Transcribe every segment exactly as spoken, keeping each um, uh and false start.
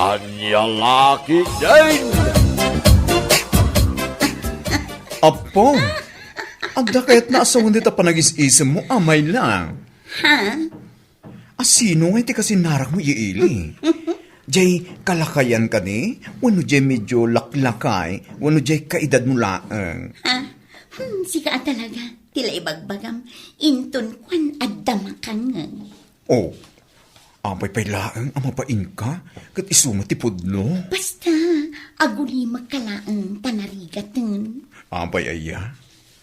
Ania la ketdin? Apo, adda kayatna a sawen dayta panagis-isem mo, Amayla? Ha? A sino ngay ti kasinarak mo, Ili? Jay kalakayan kadi? Wenno jay medyo laklakay? Wenno jay kaedad mo laeng? Ha? Hmm, sika a talaga. Ti la ibagbagam, inton kuan adda makangeg. Oh, apay pay laeng a mapainka, ket isu met ti pudno? Basta, agulimekka laeng ta narigaten. Apay aya?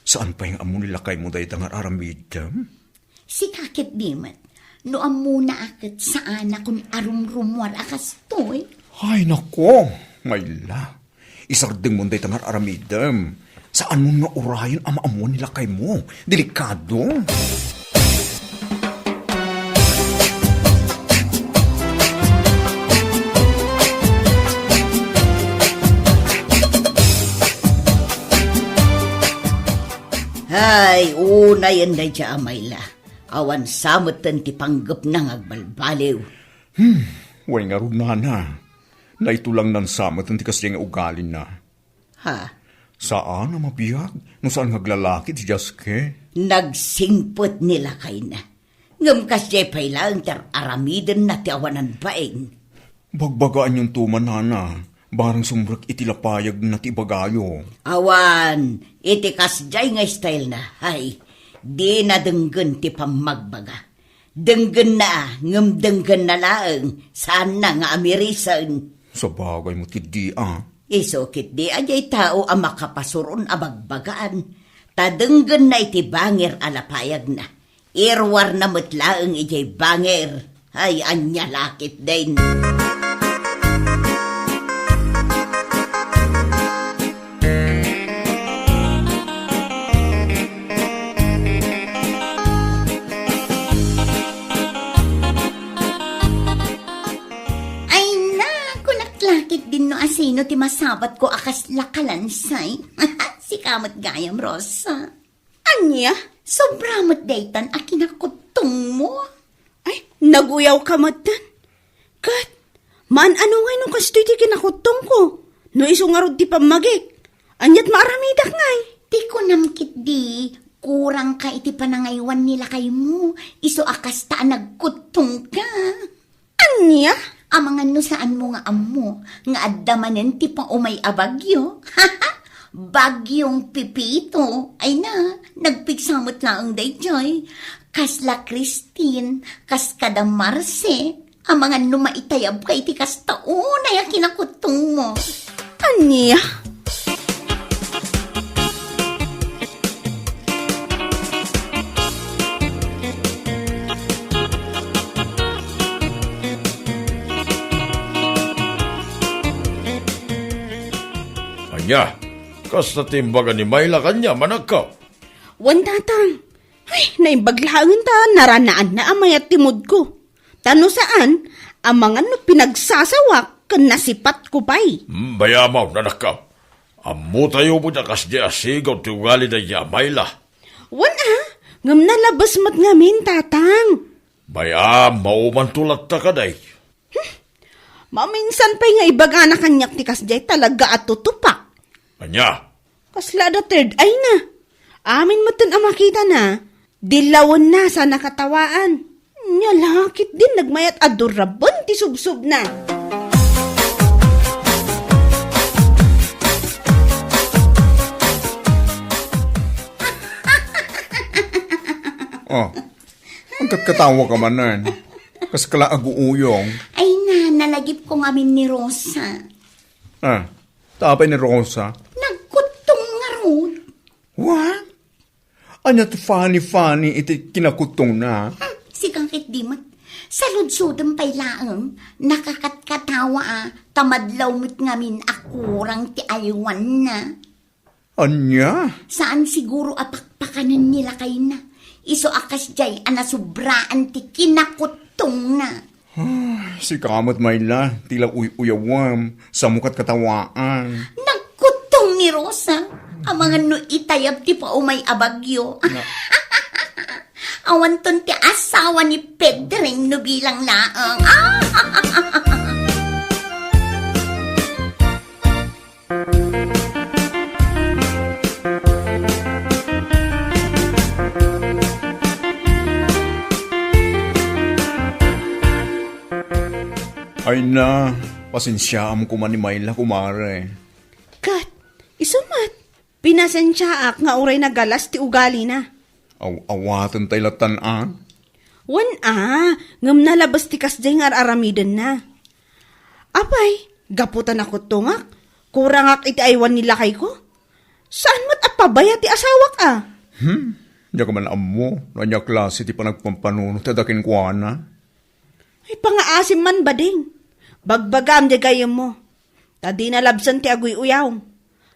Saan pay nga ammo ni lakaymo dayta nga ar-aramidem? Sika ketdi met, no ammona a ket saanakon a rumrumuar a kastoy. Ay, nako, Mayla. Isardengmon dayta nga ar-aramidem. Saanmon nga urayen a maammuan ni lakaymo. Delikado. Hay, unayen dayta, Amayla. Awan sa metten ti panggepna nga agbalbaliw. Hmm, wen ngarud, nana. Naitulangnan sa metten ti kasdiay nga ugalina. Ha? Saan a mabiag no saan nga aglalaki ti Jaske? Nagsingpet ni lakayna. Ngem kasdiay pay laeng ti ar-aramidenna ti awanan bain. Bagbagaanyonto man, nana, barang sumrek iti lapayagna ti ibagayo. Awan, iti kasdiay nga stylena, hay, dina denggen ti pammagbaga. Denggenna, ngem denggenna laeng, saanna nga amirisen. Sabagay met ketdi a. Isu ketdi a jay tao a makapasuron a bagbagaan, ta denggenna iti bangir a lapayagna. Iruarna met laeng idiay bangir. Ay, ania la ketdin. Ay na, kunak la ketdin no asino ti masabatko a kasla kalansay. Sika met gayam, Rosa. Ania? Sobra met daytan a kinakuttongmo. Ay, naguyawka metten. Ket, maan-ano ngay no kastoy ti kinakuttongko? No isu ngarud ti pammagik, aniat maaramidak ngay? Ti kunam ketdi, kurangka iti panangaywan ni lakaymo, isu a kasta a nagkuttongka. Ania? Amangan no saanmo nga ammo nga adda manen ti paumay a bagyo. Bagyong Pepito. Ay na, nagpigsa met laeng daytoy. Kasla Christine, kas kada Marce. Amangan no maitayabka iti kasta unay a kinakuttongmo. Ania? Ania? Kasta ti imbaga ni Mayla kaniam, anakko? Wen, tatang. Ay, naimbag laengen ta naranaanna a mayat ti moodko. Ta no saan, amangan no pinagsasawak ken nasipatko pay. Hmm, bay-amon, anakko. Ammotayo met a kasdiay a sigaw ti ugali dayta a Mayla. Wen a, ngem nalabes met ngamin, tatang. Bay-am, maumanto latta kadi. Hmm, maminsan pay nga ibagana kaniak ti kasdiay talaga a tutupak. Ania? Kasla adda third eye na. Amin metten a makitana, dillawenna sa nakatawaan. Nia la ketdin nagmayat a duraben ti subsobna. Oh, agkatkatawa ka manen. Kas kala aguuyong. Ay na, nalagipko ngamin ni Rosa. Ah, ta apay ni Rosa? Nagkuttong ngarud. What? Ania ti funny-funny iti kinakuttongna? Hmm, sika ketdi met. Saludsodem pay laeng, nakakatkatawa a, ta madlaw met ngamin a kurang ti aywanna. Ania? Saan siguro a pakpakanen ni lakayna. Isu a kasdiay a nasubraan ti kinakuttongna. Ah, sika met, Mayla, ti la uy-uyawem, sa mo katkatawaan. Nagkuttong ni Rosa. Amangan no itayab ti paumay a bagyo. Na- Awanton ti asawa ni Pedring no bilang laeng. Ay na, pasensiaam koma ni Mayla, kumare. Ket, isu met, pinasensiaak nga uray nagalas ti ugalina. Aw-awaten tay lattan a? Wen a, ngem nalabes ti kasdiay nga ar-aramidenna. Apay, gapu ta nakuttongak, kurangak iti aywan ni lakayko? Saan met a pabaya ti asawak a? Hmm, diak man ammo no ania klase ti panagpampanunot ti ada kenkuana. Ay, pangaasim man, bading. Bagbagaam diay gayyemmo. Ta dina labsen ti aguy-uyaw.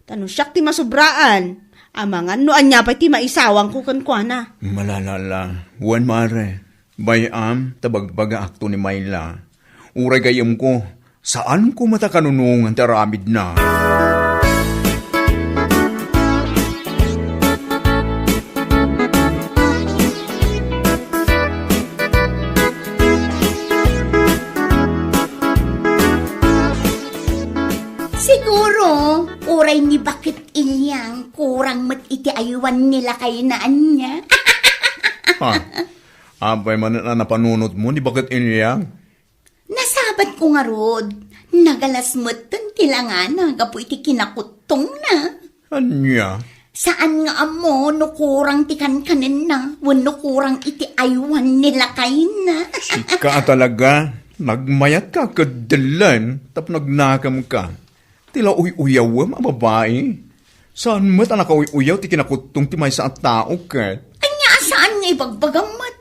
Ta no siak ti masubraan, amangan no ania pay ti maisawangko kenkuana. Malalala, wen mare, bay-am ta bagbagaakto ni Mayla. Uray gayyemko, saanko met a kanunongan ti aramidna. Siguro, uray ni Baket Ilyang kurang met iti aywan ni lakayna, ania. Ha? Apay manen a napanunotmo ni Baket Ilyang? Nasabatko ngarud, nagalas metten ti langana gapu iti kinakuttongna. Ania? Saan nga ammo no kurang ti kankanenna wenno kurang iti aywan ni lakayna. Sika a talaga, nagmayatka ket dellen tapno agnakemka. Ti la uy-uyawem a babai. Saan met a nakauy-uyaw ti kinakuttong ti maysa a tao ket? Ania a saan nga ibagbagam met?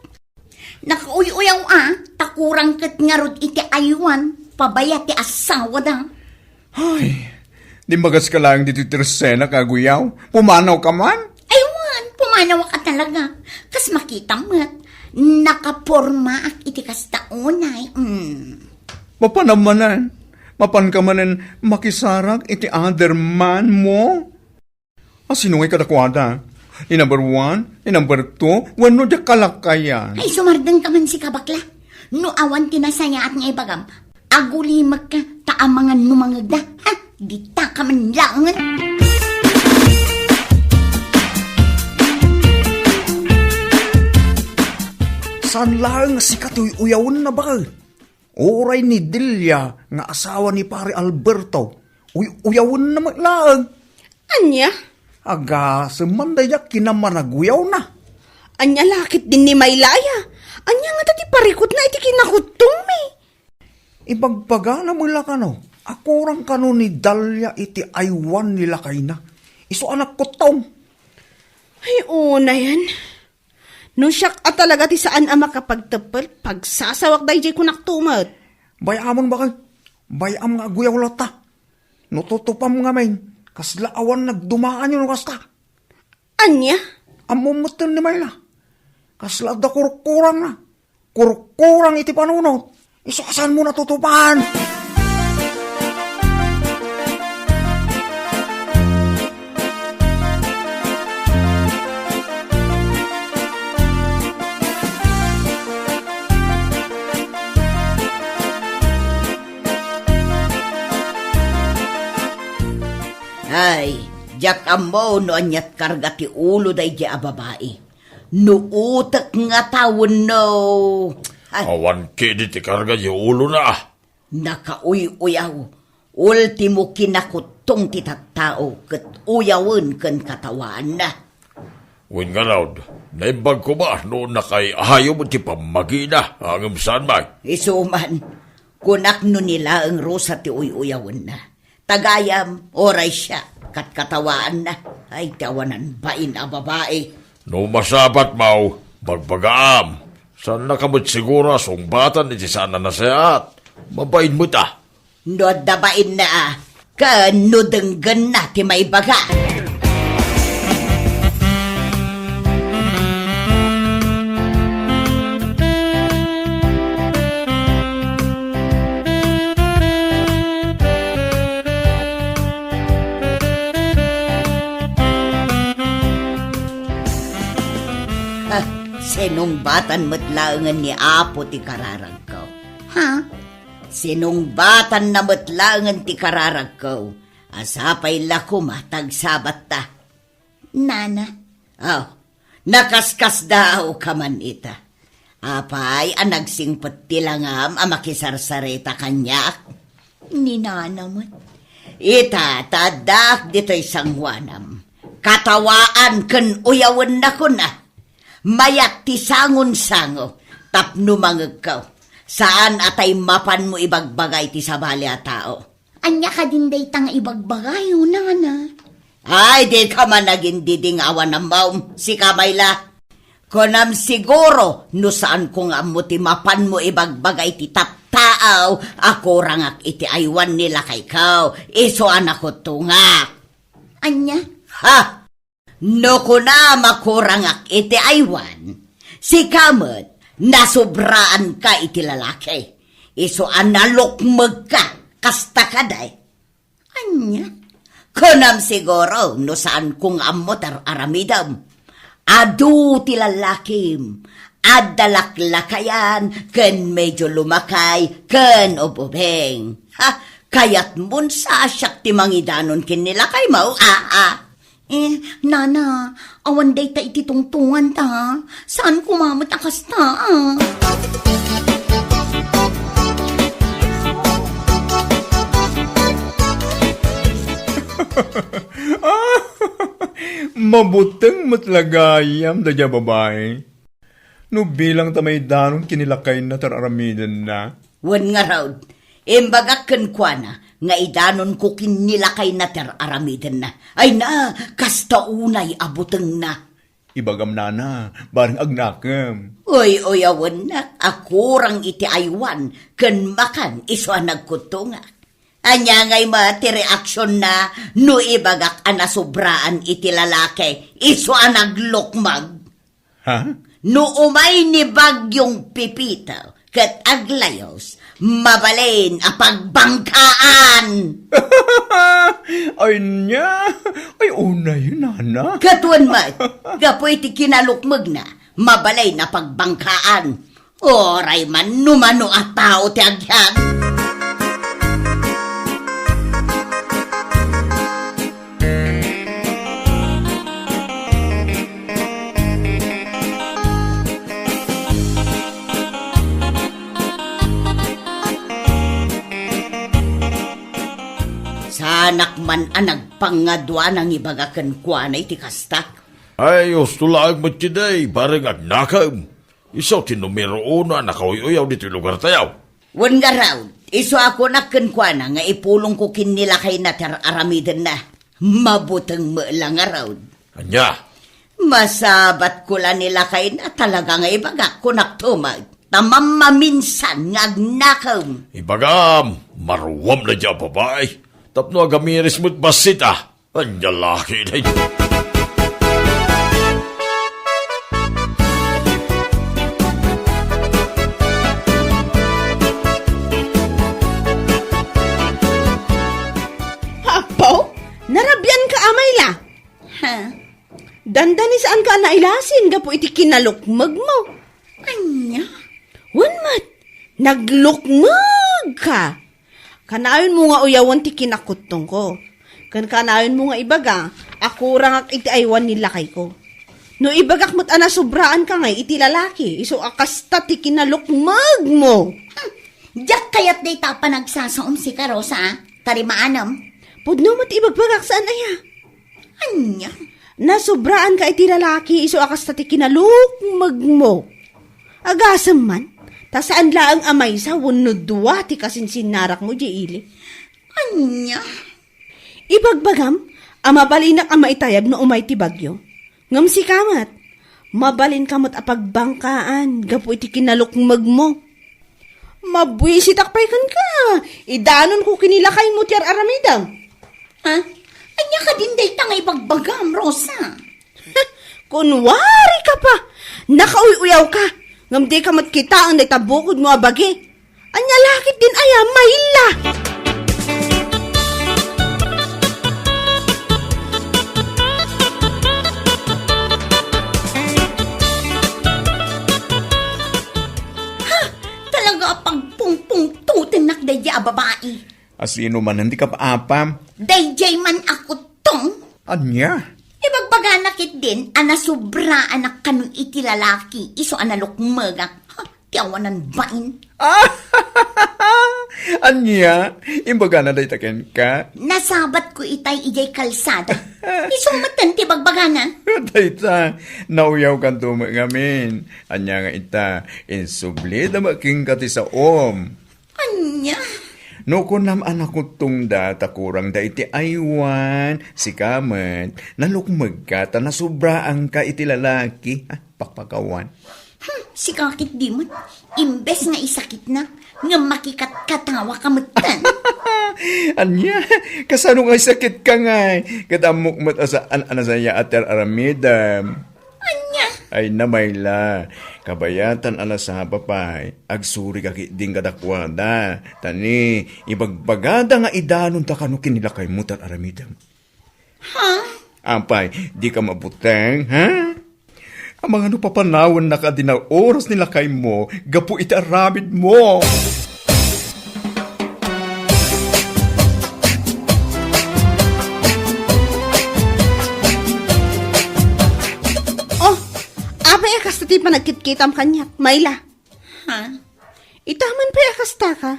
Nakauy-uyaw a, ta kurang ket ngarud iti aywan, pabaya ti asawada. Ay, dimbagas ka laeng ditoy tersenak a aguyaw. Pumanawka man? Ay, wen, pumanawak a talaga. Kas makitam met, nakapormaak iti kasta unay. Mm. Mapanam manen, mapanka manen makisarak iti other man mo? A, sino ngay kadakuada? Ni number one, ni number two, wenno diak kalakayan? Ay, sumardengka man sika, bakla. No awan ti nasayaat nga ibagam, agulimekka, ta amangan no mangegda. Ha? Ditaka man laengen. Saan laeng a sika ti uy-uyawenna, baket? Uray ni Delia nga asawa ni Pare Alberto, uy-uyawenna met laeng. Ania? Agasem man daydiay a kinamanaguyawna. Ania la ketdin ni Mayla aya? Ania ngata ti parikutna iti kinakuttongmi? Ibagbagana met la kano a kurang kano ni Delia iti aywan ni lakayna. Isu a nagkuttong. Ay, unayen. No siak a talaga ti saan a makapagteppel, pagsasawak daydiay kunak to met. Bay-amon, baket. Bay-am nga aguyaw latta. No tutupam ngamin, kasla awan nagdumaanyo no kasta. Ania? Ammom metten ni Mayla. Kasla adda kurkurangna. Kurkurang iti panunot. Isu a saanmo natutupan. Ay, diak ammo no aniat karga ti ulo daydiay a babai. No utek ngata wenno. Ay. Awan ketdi ti karga ti ulona. Nakauy-uyaw, ultimo kinakuttong ti tattao ket uyawen ken katawaanna. Wen ngarud, naimbag koma no nakay-ayo met ti pammagina, ngem saan man. Isu man, kunak no ni laeng Rosa ti uy-uyawenna. Ta gayam, uray siak, katkatawaanna. Ay, ti awanan bain a babai. No masabatmo, bagbagaam. Saannaka met siguro a sungbatan iti saan a nasayaat. Mabain met a. No adda bainna a, ken no denggenna ti maibaga. Ah, sinungbatan met laengen ni Apo ti kararagko. Ha? Sinungbatanna met laengen ti kararagko. A sapay la koma ta agsabatta. Nana. Oh, nakaskasdaawka man ita. Apay a nagsingpet ti langam a makisarsarita kaniak? Ni nana met. Ita, ta addaak ditoy sangoanam. Katawaan ken uyawenna kuna. Mayat ti sangonsango tapno mangegko. Saan a tay mapanmo ibagbagay ti sabali a tao. Ania kadin dayta nga ibagbagayo, nana? Ay, dika man agindidingawan, ammom. Sika, Mayla. Kunam siguro no saanko nga ammo ti mapanmo ibagbaga iti tattaaw a kurangak iti aywan ni lakayko, isu a nakuttongak. Ania? Ha! No kunam a kurangak iti aywan, sika met nasubraanka iti lalaki, isu a nalukmegka, kasta kadi? Ania? Kunam siguro no saanko nga ammo ti ar-aramidem. Adu ti lalakim, adda laklakayan ken medio lumakay ken ububeng. Ha, kayatmon sa siak ti mangidanon ken ni lakaymo, a, a. Eh, nana, awan dayta iti tungtunganta. Saan koma met a kasta, a? Mabuteng met la gayam daydiay a babai. No bilang ta maidanon ken ni lakayna ti ar-aramidenna. Wen ngarud, imbagak kenkuana nga idanonko ken ni lakayna ti ar-aramidenna. Ay na, kasta unay a butengna. Ibagam, nana, bareng agnakem. Uy-uyawennak a kurang iti aywan ken makan isu a nagkuttongak. Ania ngay met ti reaksionna no ibagak a nasubraan iti lalaki isu a naglukmeg? Ha? No umay ni Bagyong Pepito ket aglayos, mabalin a pagbangkaan. Ania? Ay, unay, nana. Ket wen met, gapu iti kinalukmegna, mabalin a pagbangkaan. Uray man no mano a tao ti agyat. Saanak man a nagpangadua nangibaga kenkuana iti kasta. Ay, husto laeng met ti day, bareng agnakem. Isu ti numero uno a nakauy-uyaw ditoy lugartayo. Wen ngarud, isu a kunak kenkuana nga ipulongko ken ni lakayna ti ar-aramidenna. Mabuteng met la ngarud. Ania? Masabatko la ni lakayna, talaga nga ibagak, kunak tumet. Ta mammaminsan nga agnakem. Ibagam, maruam daydiay a babai. Tapno agamiris met bassit a. Ania la ketdin? Apo, narabianka, a Mayla? Ha? Dandani saanka a nailasin gapu iti kinalukmegmo. Ania? Wen met, naglukmegka. Kanayonmo nga uyawen ti kinakuttongko. Ken kanayonmo nga ibaga a kurangak iti aywan ni lakayko. No ibagak met a nasubraanka ngay iti lalaki, isu a kasta ti kinalukmegmo. Hmm. Diak kayat dayta a panagsasaom, sika, Rosa, a. Tarimaanam. Pudno met ibagbagak, saan aya? Ania? Nasubraanka iti lalaki, isu a kasta ti kinalukmegmo. Agasem man, ta saan laeng a maysa wenno dua ti kasinsinnarakmo idiay ili. Ania? Ibagbagam a mabalinak a maitayab no umay ti bagyo. Ngem sika met, mabalinka met a pagbangkaan gapu iti kinalukmegmo. Mabuisitak pay kenka. Idanonko ken ni lakaymo ti ar-aramidem. Ha? Ania kadin dayta nga ibagbagam, Rosa? Kunwarika pa, nakauy-uyawka, ngem dika met kitaen dayta bukodmo a bagi. Ania la ketdin aya, Mayla? Ha? Talaga a pagpungpungtotennak daydiay a babai. A sino manen ti kapaapam? Daydiay man a kuttong. Ania? Ibagbagana ketdin a nasubraanak kano iti lalaki isu a nalukmegak. ti awanan bain. Ania? Imbagana dayta kenka? Nasabatko itay idiay kalsada. Isu metten ti bagbagana. Dayta, nauyawkanto met ngamin. Ania nga ita, insubli da met kenka ti saom. Ania? No kunam a nakuttongda ta kurangda iti aywan, sika met, nalukmegka ta nasobraanka iti lalaki. Ah, pakpakawan. Hmm, sika ketdi met, imbes nga isakitna, ngem makikatkatawaka metten. Ania? Kasano nga isakitka ngay? Ket ammok met a saan a nasayaat ti ar-aramidem. Ania? Ay, namayla. Kabayatan a nasapa pay. Agsurika ketdin kadakuada. Ta ni, ibagbagada nga idanonta kano ken ni lakaymo ti ar-aramidem. Ha? Apay, dika mabuteng, ha? Amangan no papanawennaka a di naoras ni lakaymo gapu iti aramidmo. Oh, apay a kasta ti panagkitkitam kaniak, Mayla? Ha? Itaman pay a kasta ka.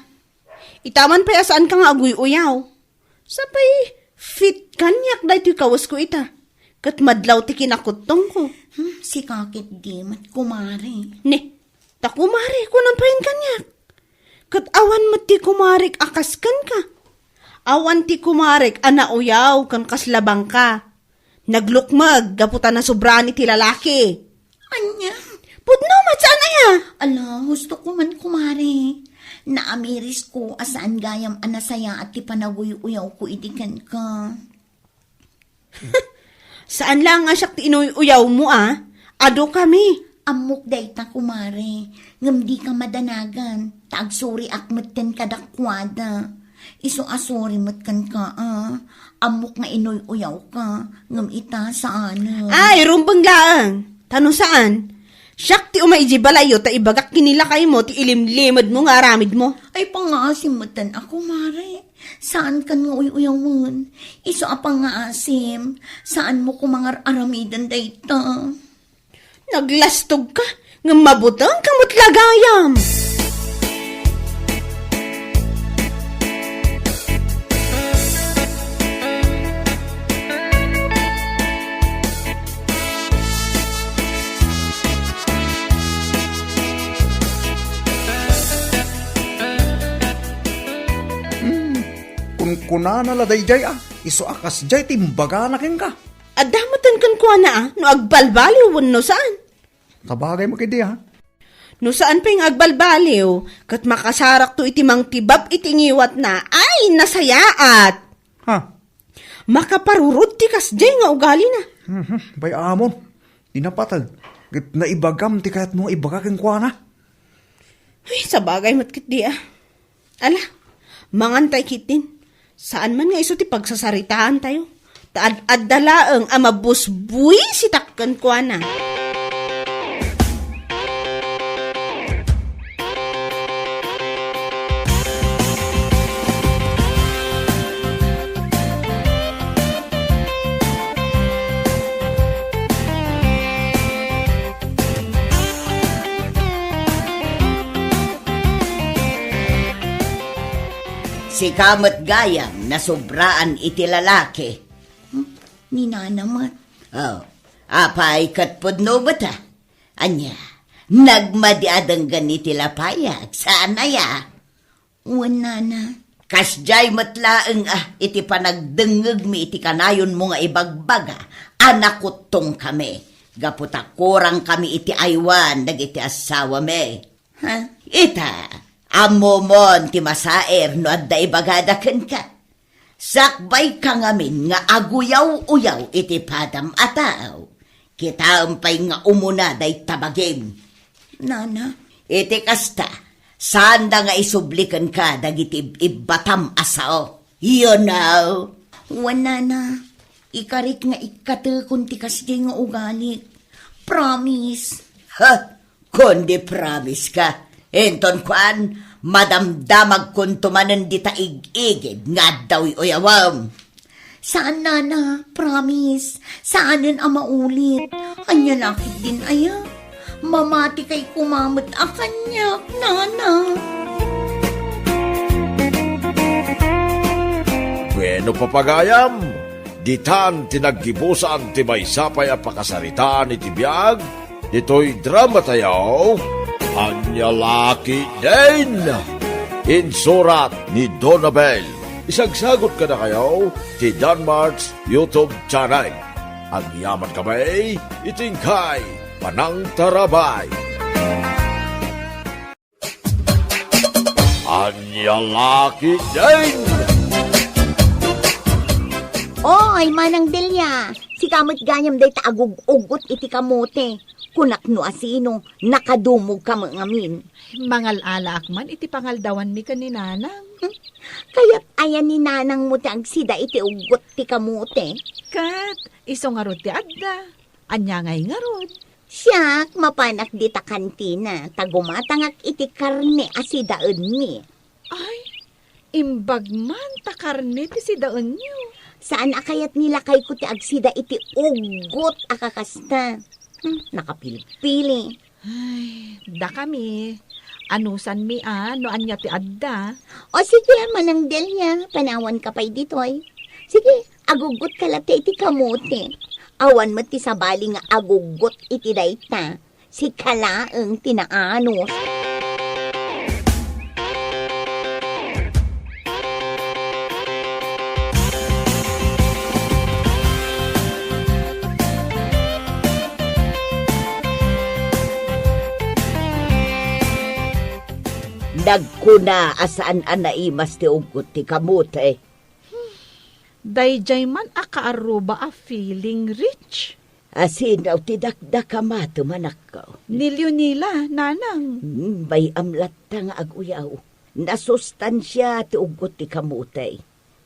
Itaman pay a saanka nga aguy-uyaw. Sapay, fit kaniak daytoy kawesko ita. Ket madlaw ti kinakuttongko. Hmm, sika ketdi met, kumare. Ne, ta kumare, kunam pay kaniak. Ket awan met ti kumarek a kas kenka. Awan ti kumarek a nauyaw ken kasla bangka. Naglukmeg gapu ta nasobraan iti lalaki. Ania? Pudno met, saan aya? Ala, hustoko man, kumare. Naamirisko a saan gayam a nasayaat ti panaguy-uyawko idi kenka. Saan laeng a siak ti inuy-uyawmo, a? Adu kami. Ammok dayta, kumare. Ngem dika madanagan, ta agsuriak metten kadakuada. Isu a suri met kenka, a. Ammok nga inuy-uyawka, ngem ita saanen. Ay, rumbeng laeng. Ta no saan, siak ti umay idiay balayyo ta ibagak ken ni lakaymo ti ilimlimedmo nga aramidmo. Ay, pangngaasim metten a, kumare. Saankan nga uy-uyawen. Isu a pangngaasim, saanmo koma nga ar-aramiden dayta. Naglastogka, ngem mabutengka met la gayam. Hmm, kunkunana la daydiay, a, isu a kasdiay ti imbagana kenka. Adda metten kenkuana, a, no agbalbaliw wenno saan. Sabagay met ketdi, a. No saan pay nga agbalbaliw, ket makasarakto iti mangtibab iti ngiwatna, ay, nasayaat! Ha? Makaparurod ti kasdiay nga ugalina. Mhm, bay amon. Di napateg. Ket naibagam ti kayatmo nga ibaga kenkuana. Ay, sabagay met ketdi, a. Ala, mangantay ketdin. Saan man nga isu ti pagsasaritaantayo. Ta ad-adda laeng a mabusbuisitak kenkuana. Sika met gayam, nasobraan iti lalaki. Hmm? Ni nana met. Oh, apay ket pudno met, a? Ania, nagmadi a denggen iti lapayag, saan aya? Wen, nana. Kasdiay met laeng, a, iti panagdengngegmi iti kanayonmo nga ibagbaga a nakuttongkami gapu ta kurangkami iti aywan dagiti assawami. Ha? Ita, ammomon ti masaer no adda ibagada kenka. Sakbayka ngamin nga aguyaw-uyaw iti padam a tao. Kitaem pay nga umuna dayta bagim. Nana. Iti kasta, saanda nga isubli kenka dagiti ib-ibbatam a sao. You know? Wen, nana, ikarik nga ikkatekon ti kasdiay nga ugalik. Promise. Ha? Kundi promise ka. Inton kuan, madamdamagkonto manen dita ig-igid nga adda uy-uyawem. Saan, nana, promise. Saanen a maulit. Ania la ketdin aya? Mamatikay koma met a kaniak, Nana. Bueno, papagayam, ditan ti naggibusan ti maysa pay a pakasaritaan iti biag ditoy dramatayo, Ania La Ketdin! Insurat ni Donabel. Isagsagot kadakayo ti Danmart's YouTube channel. Agyamankami iti inkay panangtarabay. Ania La Ketdin! Oy, Manang Delia, sika met gayam dayta agug-ugot iti kamote. Kunak no asino, nakadumogka met ngamin. Mangal-alaak man iti pangaldawanmi ken ni Nanang. Hmm, kayat aya ni Nanangmo ti agsida iti ugot ti kamote? Ket isu ngarud ti adda. Ania ngay ngarud? Siak, mapanak dita kantina, ta gumatangak iti karne a sidaenmi. Ay, imbag man ta karne ti sidaenyo. Saan a kayat ni lakayko ti agsida iti ugot a kakasta. Hmm, nakapilpili. Ay, dakami. Anusanmi a no ania ti adda. O sige, Manang Delia, panawanka pay ditoy. Sige, agugotka latta iti kamote. Awan met ti sabali nga agugot iti dayta. Sika laeng ti naanus. Nagkuna a saan a naimas ti uggot ti kamote. Daydiay man a kaarruba a feeling rich. Asino ti dakdakamatem, anakko? Ni Leonila, Nanang. Hmm, bay-am latta nga aguyaw. Nasustansia ti uggot ti kamote.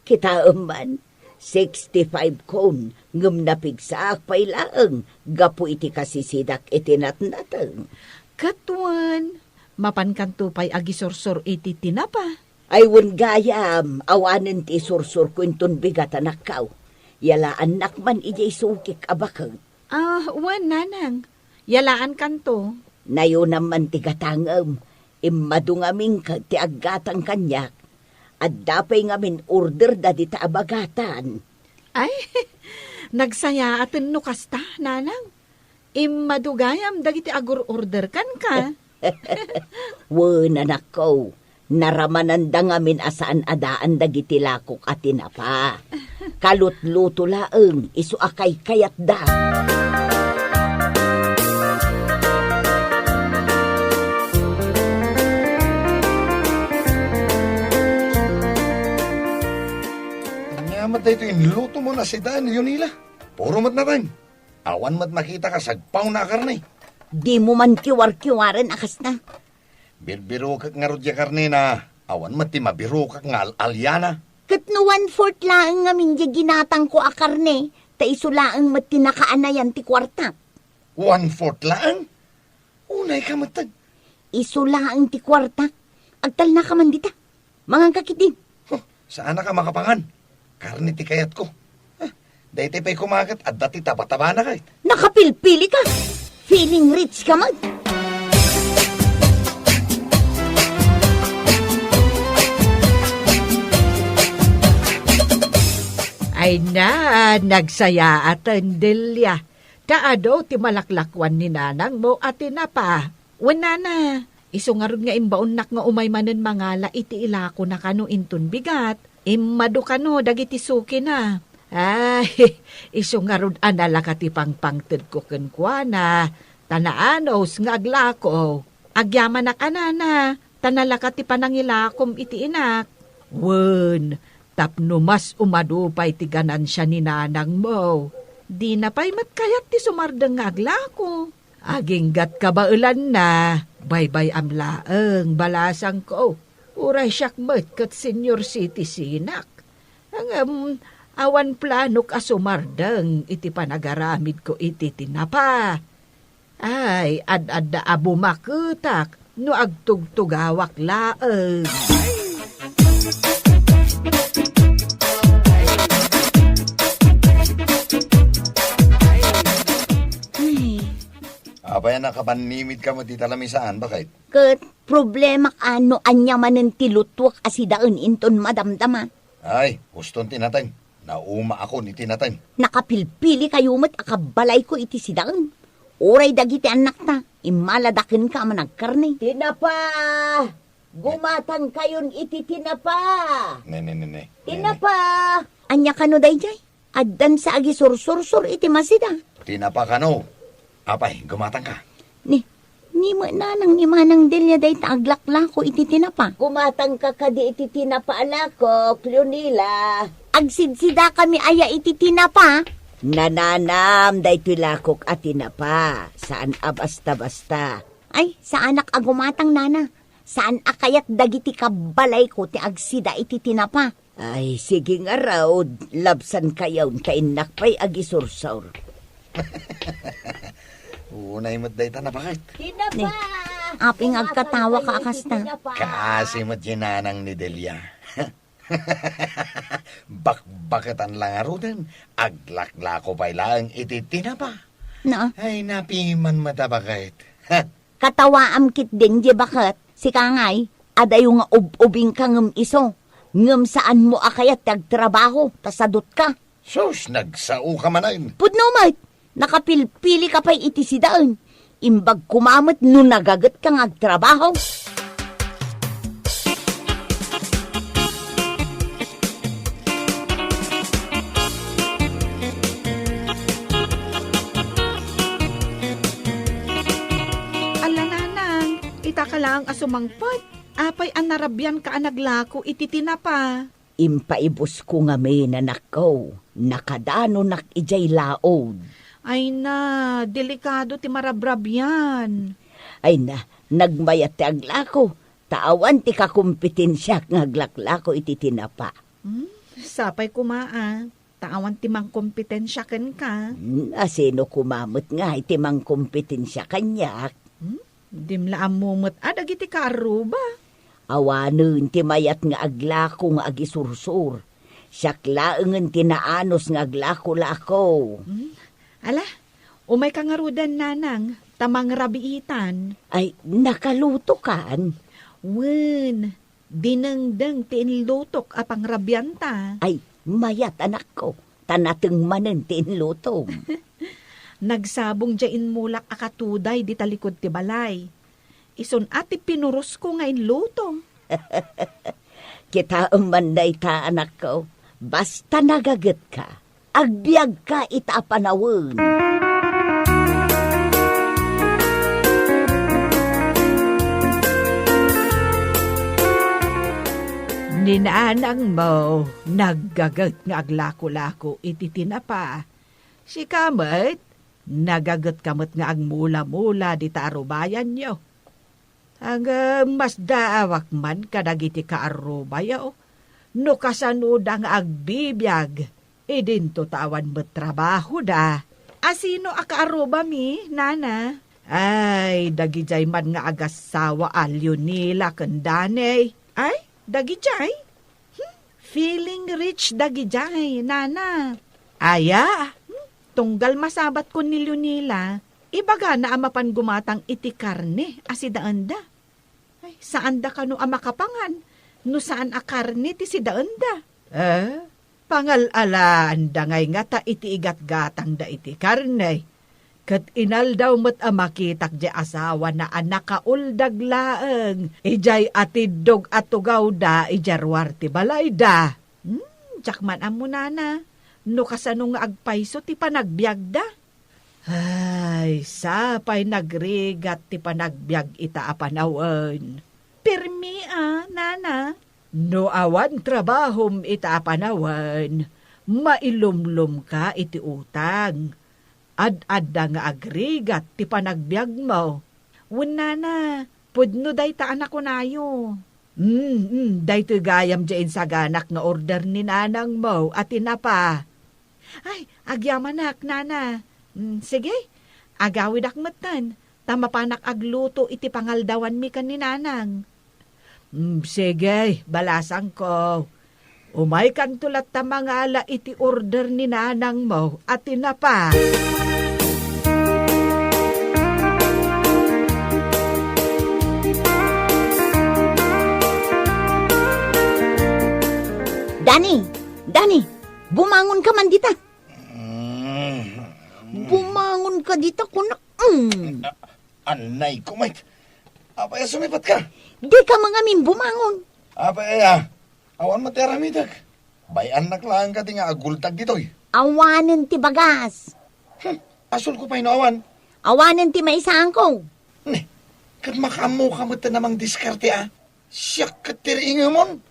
Kitaem man, sixty-five kon, ngem napigsaak pay laeng gapu iti kasisidak iti natnateng. Ket wen, mapankanto pay agisursor iti tinapa. Ay, wen gayam, awanen ti isursurko inton bigat, anakko. Yalaannak man idiay sukik a baket. Ah, wen, Nanang. Yalaankanto. Nayonam man ti gatangem. Immadu ngamin ket ti aggatang kaniak. Adda pay ngamin orderda dita a bagatan. Ay, nagsayaaten no kasta, Nanang. Immadu gayam dagiti agur-order kenka. Wen, anakko, naramananda ngamin a saan a daan dagiti lakok a tinapa. Kalutluto laeng, isu a kaykayatda. Ania met daytoy inlutomo a sidaen, Leonila? Puro met nateng. Awan met makita kas agpawna a karne. Dimo man kiwarkiwaren a kasta. Birbirokek ngarud diay karnena, awan met ti mabirokak nga al-aliana. Ket no one-fourth laeng ngamin diay ginatangko a karne, ta isu laeng met ti nakaanayan ti kuartak. One-fourth laeng? Unayka metten. Isu laeng ti kuartak. Agtalnaka man dita. Manganka ketdin. Huh, saanaka makapangan. Karne ti kayatko. Ah, daytoy pay koma ket adda ti taba-tabana ket. Nakapilpilika. Feeling rich ka met. Ay na, nagsayaaten, Delia. Ta adu ti malaklakuan ni nanangmo a tinapa. Wen, nana, isu ngarud nga imbaonnak nga umay manen mangala iti ilakona kano inton bigat. Immadu kano dagiti sukina. Ay, isu ngarud a nalaka ti pangpangtedko kenkuana, ta naanus nga aglako. Agyamanak a, nana, ta nalaka ti panangilakom iti inak. Wen, tapno mas umadu pay ti ganansia ni nanangmo. Dina pay met kayat ti sumardeng nga aglako. Aginggat kabaelanna, baybay-am laeng, balasangko. Uray siak met ket senior citizenak. Ngem, awan planok a sumardeng iti panagaramidko iti tinapa. Ay, ad-adda a bumaketak no agtugtugawak laeng. Ay. Apay a Nakabannimit ka met ita lamisaan, baket? Ket problemak a no ania manen ti lutwek a sidaen inton madamdama. Ay, uston ti nateng. Nauma akon iti nateng. Nakapilpili kayo met a kabbalayko iti sidaen. Uray dagiti annakta, immaladakenka a managkarne. Tinapa! Gumatangkayon iti tinapa! Ne, ne, ne, ne. Ne, ne. Tinapa! Ania kano daydiay? Addan sa agisursursur iti masida. Tinapa kano? Apay, gumatangka? Ni, ni met nanang ni Manang Delia dayta aglaklako iti tinapa. Gumatangka kadi iti tinapa a lakok, Leonila? Agsidsidakami aya iti tinapa? Nananam daytoy lakok a tinapa. Saan a basta-basta. Ay, saanak a gumatang, nana. Saan a kayat dagiti kabbalayko ti agsida iti tinapa. Ay, sige ngarud, labsankayon ta innak pay agisursor. Unay met dayta, napaket. Tinapa! Ni, apay nga agkatawa ka a kasta? Tinapa! Kaasi met ti nanang ni Delia. Bakbaketan la ngaruden, aglaklako pay laeng iti tinapa. Na? Ay, napiman met a baket. Katawaam ketdin, di baket, sika ngay, adayo nga ub-ubingka ngem isu, ngem saanmo a kayat ti agtrabaho, ta sadutka. Sus, nagsaoka manen. Pudno met, nakapilpilika pay iti sidaen. Imbag koma met no nagagetka nga agtrabaho. Ala, nanang, itaka laeng a sumangpet. Apay a narabianka a naglako iti tinapa? Impaibusko ngamin, anakko, nakadanonak idiay laod. Ay na, delikado ti marabrabian. Ay na, nagmayat ti aglako, ta awan ti kakompetensiak nga aglaklako iti tinapa. Hmm, sapay koma a, ta awan ti mangkompetensia kenka. Hmm, a sino koma met nga ti mangkompetensia kaniak? Hmm? Dim la ammo met a dagiti kaarruba. Awanen ti mayat nga aglako nga agisursor. Siak laengen ti naanus nga aglako-lako. Hmm? Ala, umayka ngaruden, nanang, ta mangrabiitan. Ay, nakalutokan? Wen, dinengdeng ti inlutok a pangrabianta. Ay, mayat, anakko, ta nateng manen ti inlutom. Nagsabong diay inmulak a katuday di talikod ti balay. Isun a ti pinurosko nga inluto. Kitaem man dayta, anakko. Basta nagagetka, agbiagka ita a panawen. Ni nanangmo, naggaget nga aglako-lako iti tinapa. Sika met, nagagetka met nga agmula-mula dita arubayanyo. Ngem masdaawak man kadagiti kaarrubayo no kasanoda nga agbibiag idinto ta awan met trabahoda. A sino a kaarrubami, nana? Ay, dagidiay man nga agassawa a Leonila ken Danny. Ay, dagidiay? Hmm, feeling rich dagidiay, nana. Aya, hmm, tunggal masabatkon ni Leonila, ibagana a mapan gumatang iti karne a sidaenda. Ay, saanda kano a makapangan no saan a karne ti sidaenda? Eh, pangal-alaanda ngay ngata iti igatgatangda iti karne. Ket inaldaw met a makitak diay asawana a nakauldag laeng idiay atiddog a tugawda idiay ruar ti balayda. Hmm, diak man ammo, nana, no kasano nga agpayso ti panagbiagda. Ay, sapay nagrigat ti panagbiag ita a panawen. Permi a, nana. No awan trabahom ita a panawen, mailumlomka iti utang. Ad-adda nga agrigat ti panagbiagmo. Wen, nana, pudno dayta a nakunayo. Mm, mm, daytoy gayam diay insaganak nga order ni nanangmo a tinapa. Ay, agyamanak, nana. Mm, sige, agawidak metten, ta mapanak agluto iti pangaldawanmi ken ni nanang. Mm, sige, balasangko. Umaykanto latta mangala iti order ni nanangmo a tinapa. Ani, Dani, bumangon ka man dita. Mm. Bumangon ka dita, kuna. Mm. Anay ko met. Apay a sumipat ka? Di ka mangamin bumangon. Apay aya, awan met ti aramidek. Bay-annak laeng kadi nga agultag ditoy. Awanen ti bagas. Hmm, asulko pay no awan. Awanen ti maisaanko. Ne, ket makaammoka met ti namangdiskarte a. Siak ket ti riingemon.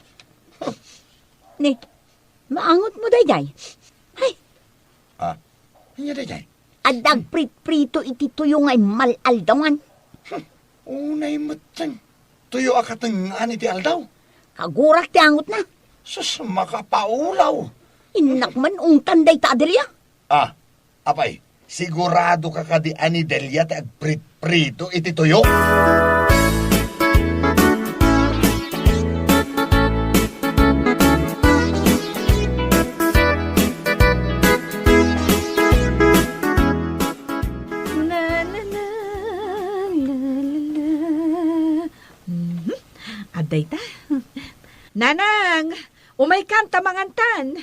Ne, maangotmo daydiay. Hay. Ah, ania daydiay? Adda agpritprito iti tuyo nga immal-aldawan. Hmm, unay metten. Tuyo a katengngaan iti aldaw. Kagurak ti angotna. Sus, makapaulaw. Innak man ungtan dayta a Delia. Ah, apay, sigurado ka kadi a ni Delia ti agpritprito iti tuyo? Na, na, na, na, na, na. Mhm. Adda ita. Nanang, umaykan ta mangantan.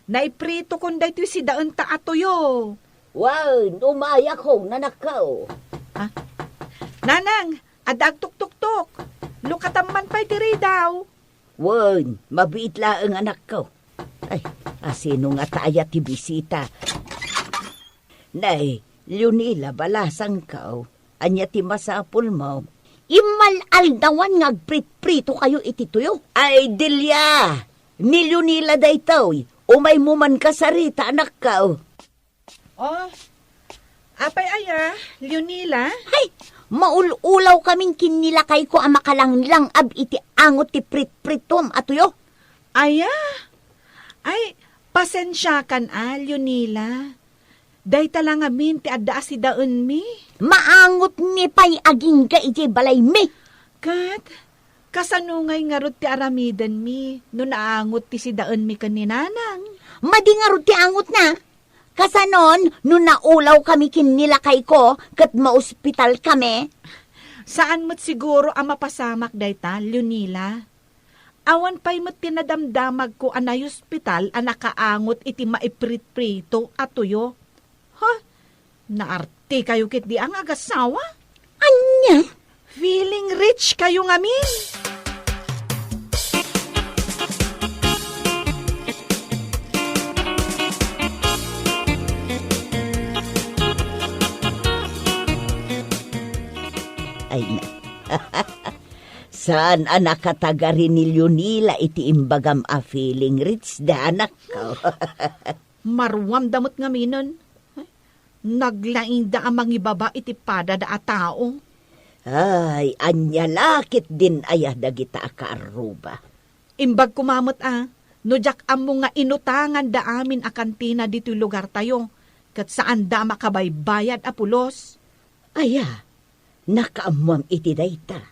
Naipritokon daytoy sidaenta a tuyo. Wen, umayakon, anakko. Ah? Nanang, adda agtuktuktok. Lukatan man pay ti ridaw. Wen, mabiit laeng, anakko. Ay, asino ngata aya ti bisita? Nay, Leonila, balasangko. Ania ti masapulmo? Immal-aldawan nga agpritpritokayo iti tuyo. Ay, Delia! Ni Leonila daytoy. Umaymo man kasarita, anakko. Oh, apay aya, Leonila? Hay, maul-ulaw kamin ken ni lakayko a makalanglang-ab iti angot ti pritprituam a tuyo. Aya? Ay, pasensiakan a, Leonila. Dayta la ngamin ti adda a sidaenmi. Maangotmi pay agingga idiay balaymi. Ket, kasano ngay ngarud ti aramidenmi no naangot ti sidaenmi ken ni Nanang? Madi ngarud ti angotna. Kasanon no naulawkami ken ni lakayko ket maospitalkami? Saan met siguro a mapasamak dayta, Leonila. Awan pay met ti nadamdamagko a nayospital a nakaangot iti maipritprito a tuyo. Ha? Naartikayo ketdi a nga agassawa? Ania? Feeling rich kayo ngamin. Ay na. Saan a nakatagari ni Leonila iti imbagam a feeling rich da, anakko. Maruamda met ngaminen. Naglaingda a mangibaba iti padada a tao. Ay, ania la ketdin aya dagita a kaarruba? Imbag koma met a, no diak ammo nga inutanganda amin a kantina ditoy lugartayo, ket saanda a makabaybayad a pulos. Aya, nakaammoam iti dayta.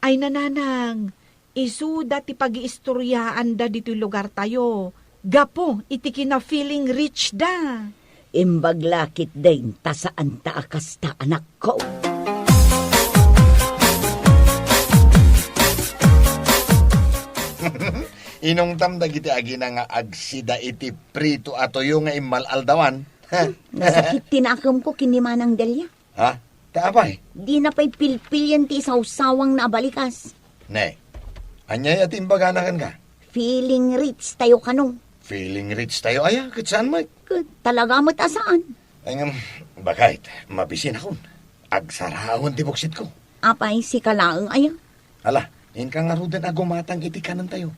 Ay, nanang, isuda ti pagiistoriaanda ditoy lugartayo gapu iti kina-feeling rich da. Imbag la ketdin ta saanta a kasta, anakko. Inungtam dagiti agina nga agsida iti prito a tuyo nga immal-aldawan. Ha? Nasakit ti nakemko ken ni Manang Delia. Ha? Ta apay? Dina pay pilpilian ti isawsawangna a balikas. Ne, ania aya ti imbagana kenka? Feeling rich tayo kano. Feeling rich tayo aya? Ket saan met? Ket talaga met a saan. Ay ngem, bakit? Mabisinakon. Agsaraon ti buksitko. Apay, sika laeng aya? Ala, inka ngaruden a gumatang iti kanentayo.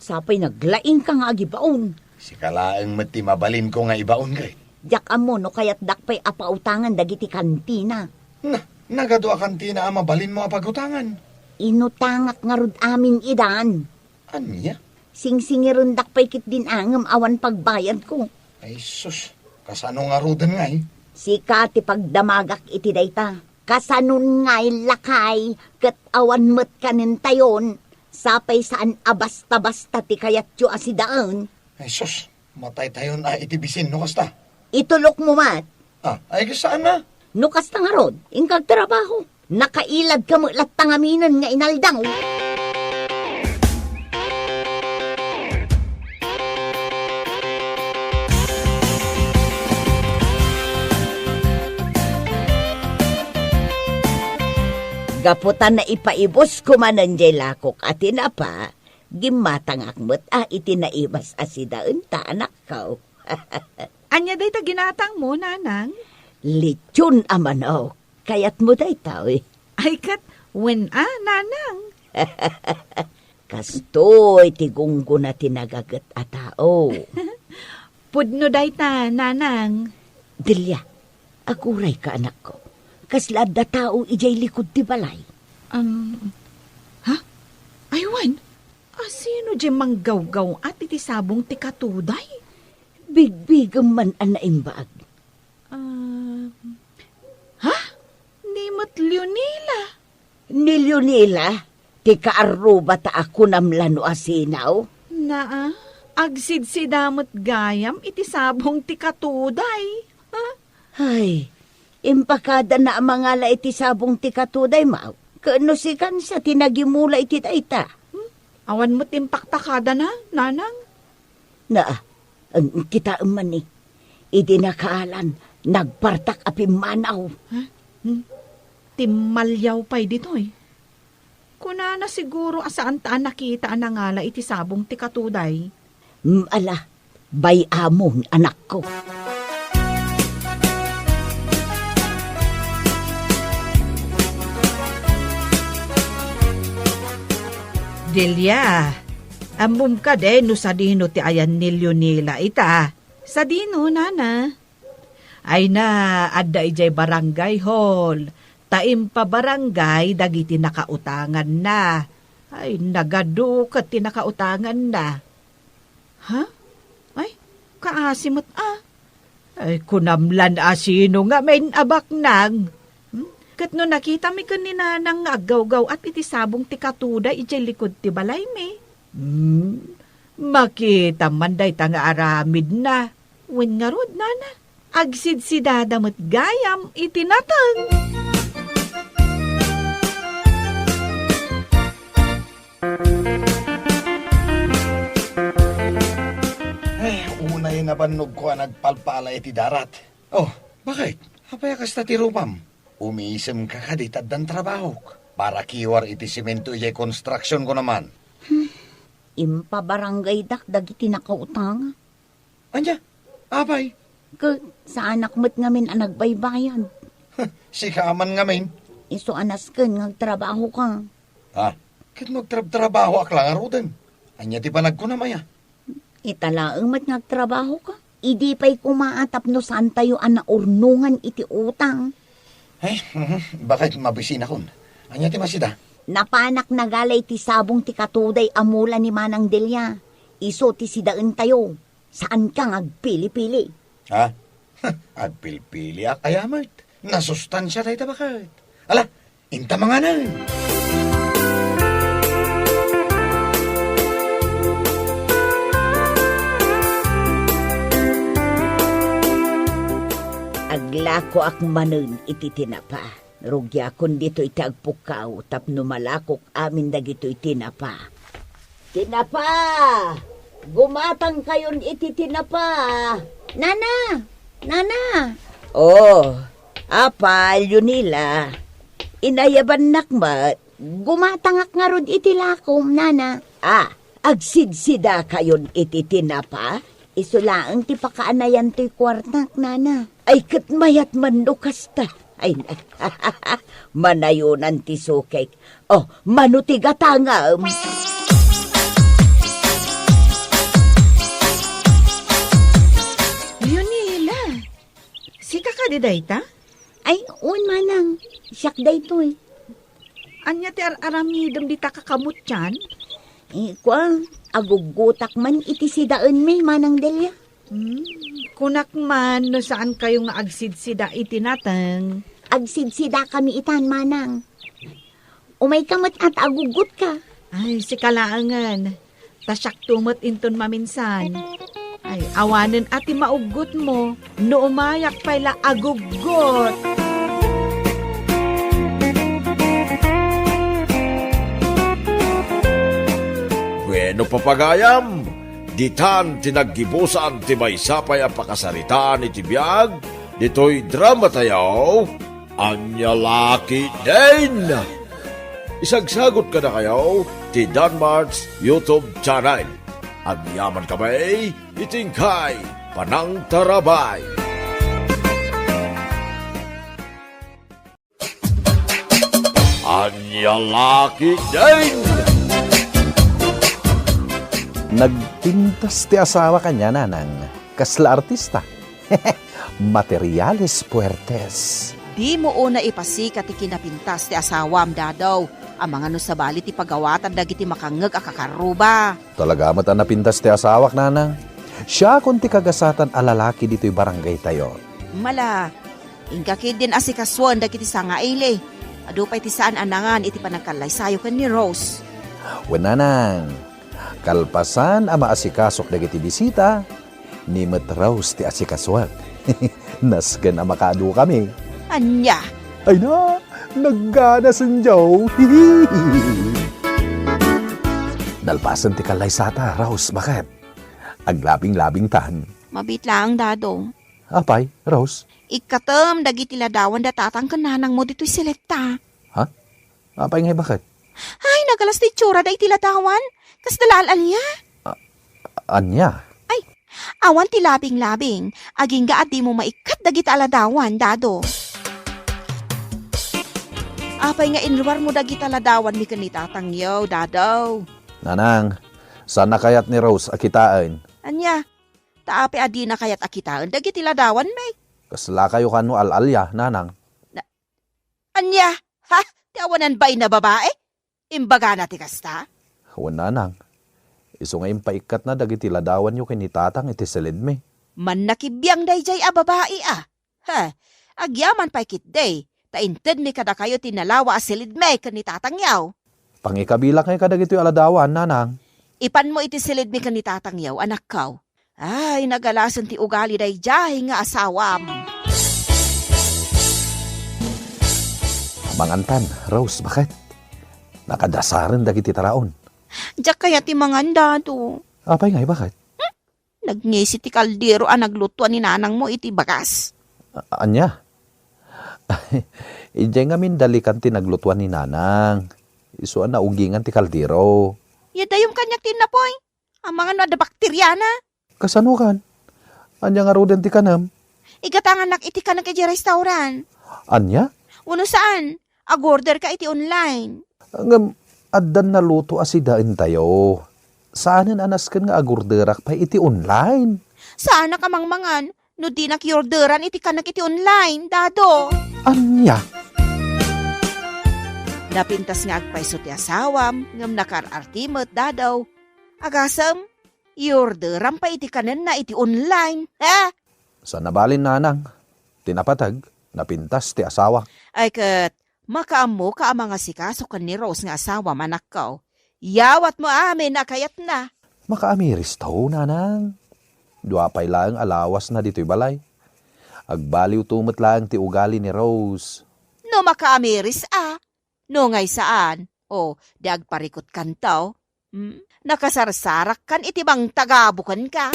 Sapay naglaingka nga agibaon. Sika laeng met ti mabalinko nga ibaon, kay. Diak ammo no kayatdak pay a pautangan dagiti kantina. Na, nagadu a kantina a mabalinmo a pagutangan. Inutangak ngarud amin idan. Ania? Singsingirendak pay ketdin a ngem awan pagbayadko. Ay sus, kasano ngaruden ngay? Sika ti pagdamagak iti dayta. Kasanon ngay lakay ket awan met kanentayon, sapay saan a basta-basta ti kayatyo a sidaen. Ay sus, mataytayon a iti bisin no kasta. Itulokmo met. Ah, ay, saan na? No kasta ngarud, inka agtrabaho. Nakailadka met latta ngaminen nga inaldaw. Gapu ta naipaibus ko manen jay lakok a tinapa, gimmatangak met a iti naibas a sidaenta, anakko. Ania dayta ginatangmo, nanang? Lechon a manok. Kayatmo daytoy? Ay, ket wen a, nanang. Kastoy ti gunggona ti nagaget a tao. Pudno dayta, nanang. Delia, agurayka, anakko. Kasla adda tao idiay likud ti balay. Um, ha? Ay, wen. Asino diay manggawgaw-at iti sabong ti katuday? Bigbigem man a naimbag. Ah, ha? Ni met Leonila? Ni Leonila? Ti kaarrubata a kunam la no asino? Naa, agsidsida met gayam iti sabong ti katuday. Ha? Ay, impakadana a mangala iti sabong ti katuday, maw. Ket no sikan sa ti nagimula iti dayta. Hmm? Awan met impaktakadana, nanang? Naa, ang kitaem man ni. Idi nakaalan, nagpartak a pimmanaw. Ha? Hmm? Timmaliaw pay ditoy. Kunana siguro a saanta a nakita a nangala iti sabong ti katuday. Mm, ala, bay-amon, anakko. Delia, ammom kadi no sadino ti ayan ni Leonila ita? Sadino, nana? Ay na, adda idiay barangay hall, ta impabarangay dagiti nakautanganna. Ay, nagadu ket ti nakautanganna. Ha? Ay, kaasi met a. Ay, kunam lan a sino ngamin a baknang. Hmm? Ket no nakitami ken ni nanang nga aggawgaw-at iti sabong ti katuday idiay likud ti balaymi. Hmm? Makita man dayta nga aramidna. Wen ngarud, nana, agsidsidada met gayam iti nateng. Ay, unay nabannogko a nagpalpala iti darat. Oh, bakit? Apay a kasta ti rupam? Umisemka kadi ta addan trabahok. Para kiwar iti semento idiay construction ko naman. Hmm. Impabarangaydak dagiti nakautang. Ania? Apay? Ket saanak met ngamin a nagbaybayad. Sika man ngamin. Isu a nasken nga agtrabahoka. Ha? Ket no agtrabtrabahoak la ngaruden, ania ti panagkunam aya? Ita laeng met nga agtrabahoka. Idi pay koma a tapno saantayo a naurnongan iti utang. Ay, mhm, bakit mabisinakon? Ania ti masida? Napanak nagala iti sabong ti katuday a mula ni Manang Delia. Isu ti sidaentayo. Saanka nga agpili-pili. Ha? Agpilpiliak aya met? Nasustansia dayta baket. Ala, inta manganen. Aglakoak manen iti tinapa. Rugiakon ditoy ti agpukkaw tapno malakok amin dagitoy tinapa. Tinapa! Gumatangkayon iti tinapa! Nana! Nana! Oh, apay, Leonila. Inayabannak met. Gumatangak ngarud iti lakom, nana. Ah, agsidsida kayon iti tinapa? Isu laeng ti pakaanayan toy kuartak, nana. Ay, ket mayat man no kasta. Ay, manayonan ti sukek. Oh, mano ti gatangem? Leonila, sika kadi dayta? Ay, un, manang. Siak daytoy. Ania ti ar-aramidem dita kakamutian? Eh, kua, aguggutak man iti sidaenmi, Manang Delia. Hmm, kunak man no saankayo nga agsidsida iti nateng. Agsidsidakami itan, Manang. Umayka met a ta aguggutka. Ay, sika laengen. Ta siakto met inton maminsan. Ay, awanen a ti mauggotmo no umayak pay la aguggot. Bueno, papagayam, ditan ti naggibusan ti maysa pay a pakasaritaan iti biag ditoy dramatayo, Ania La Ketdin! Isagsagut kadakayo ti Danmart's YouTube channel. Agyaman kami iti inkay panangtarabay. Ania la ketdin? Nagpintas ti asawa kaniana, Nanang. Kasla artista. Materiales puertes. Dimo unay ipasika ti kinapintas ti asawam, Dadaw. Amangan no sabali ti pagawatan dagiti makangngeg a kakarruba. Talaga met a napintas ti asawak, Nanang. Siakon ti kagasatan a lalaki ditoy barangaytayo. Mala, inka ketdin asikasuen dagiti sangaili. Adu pay ti saan a nangan iti panagkallaysayo ken ni Rose. Wen, Nanang, kalpasan a maasikasok dagiti bisita, ni met Rose ti asikasuak. Nasken a makaadukami. Ania? Ay na, nagganasen, Joe. Nalpasen ti kallaysata, Rose, baket. Aglabing-labingtan. Mabiit laeng, Dado. Apay, Rose? Ikkatem dagiti ladawan da tatang ken nanangmo ditoy seletta. Ha? Apay ngay, baket? Ay, nagalas ti itsurada iti ladawan. Kasda la al-alia. A-, ania? Ay, awan ti labing-labing. Agingga a dimo maikkat dagita a ladawan, Dado. Apay nga inruarmo dagita ladawanmi ken ni tatangyo, Dado? Nanang, saan a kayat ni Rose a kitaen. Ania? Ta apay a dina kayat a kitaen dagiti ladawanmi? Kaslakayo kano al-alia, Nanang? Na-, ania? Ha? Ti awanan bain a babai? Imbagana ti kasta? Wen, Nanang. Isu nga impaikkatna dagiti ladawanyo ken ni tatang iti silidmi. Mannakibiang daydiay a babai a. Ha, agyaman pay ketdi, ta intedmi kadakayo ti nalawa a silidmi ken ni tatangyo. Pangikabilak ngay kadagitoy a ladawan, Nanang. Ipanmo iti silidmi ken ni tatangyo, anakko. Ay, nagalasen ti ugali daydiay nga asawam. Mangantan, Rose, baket? Nakadasaren dagiti taraon. Diak kayat ti mangan, Dado. Apay ngay, baket? Nagngisi ti kaldero a naglutoan ni nanangmo iti bagas. A-, ania? Idiay ngamin dalikan ti naglutoan ni nanang. Isu a naugingan ti kaldero. Ya dayom kaniak ti innapoy. Amangan no adda bakteriana. Kasano kan? Ania ngaruden ti kanem? Igatangannak iti kanek idiay restaurant. Ania? Wenno saan? Agorder ka iti online. Ngem, addan naluto a sidaentayo. Saanen a nasken nga agorderak pay iti online. Saanak a mangmangan no dinak iorderan iti kanek iti online, Dado. Ania? Napintas nga agpayso ti asawam, ngem nakaar-arti met, Dado. Agasem, iorderam pay iti kanenna iti online, ha? Saan a balin, nanang. Ti napateg, napintas ti asawa. Ay ket, makaammoka a mangasikaso ken ni Rose nga asawam, anakko. Yawatmo amin a kayatna. Makaamiristo, nanang. Dua pay laeng a lawasna ditoy balay. Agbaliwto met laeng ti ugali ni Rose. No makaamiris a, no ngay saan, o, di agparikutkanto. Hmm? Nakasarsarakkan iti mangtagabukenka.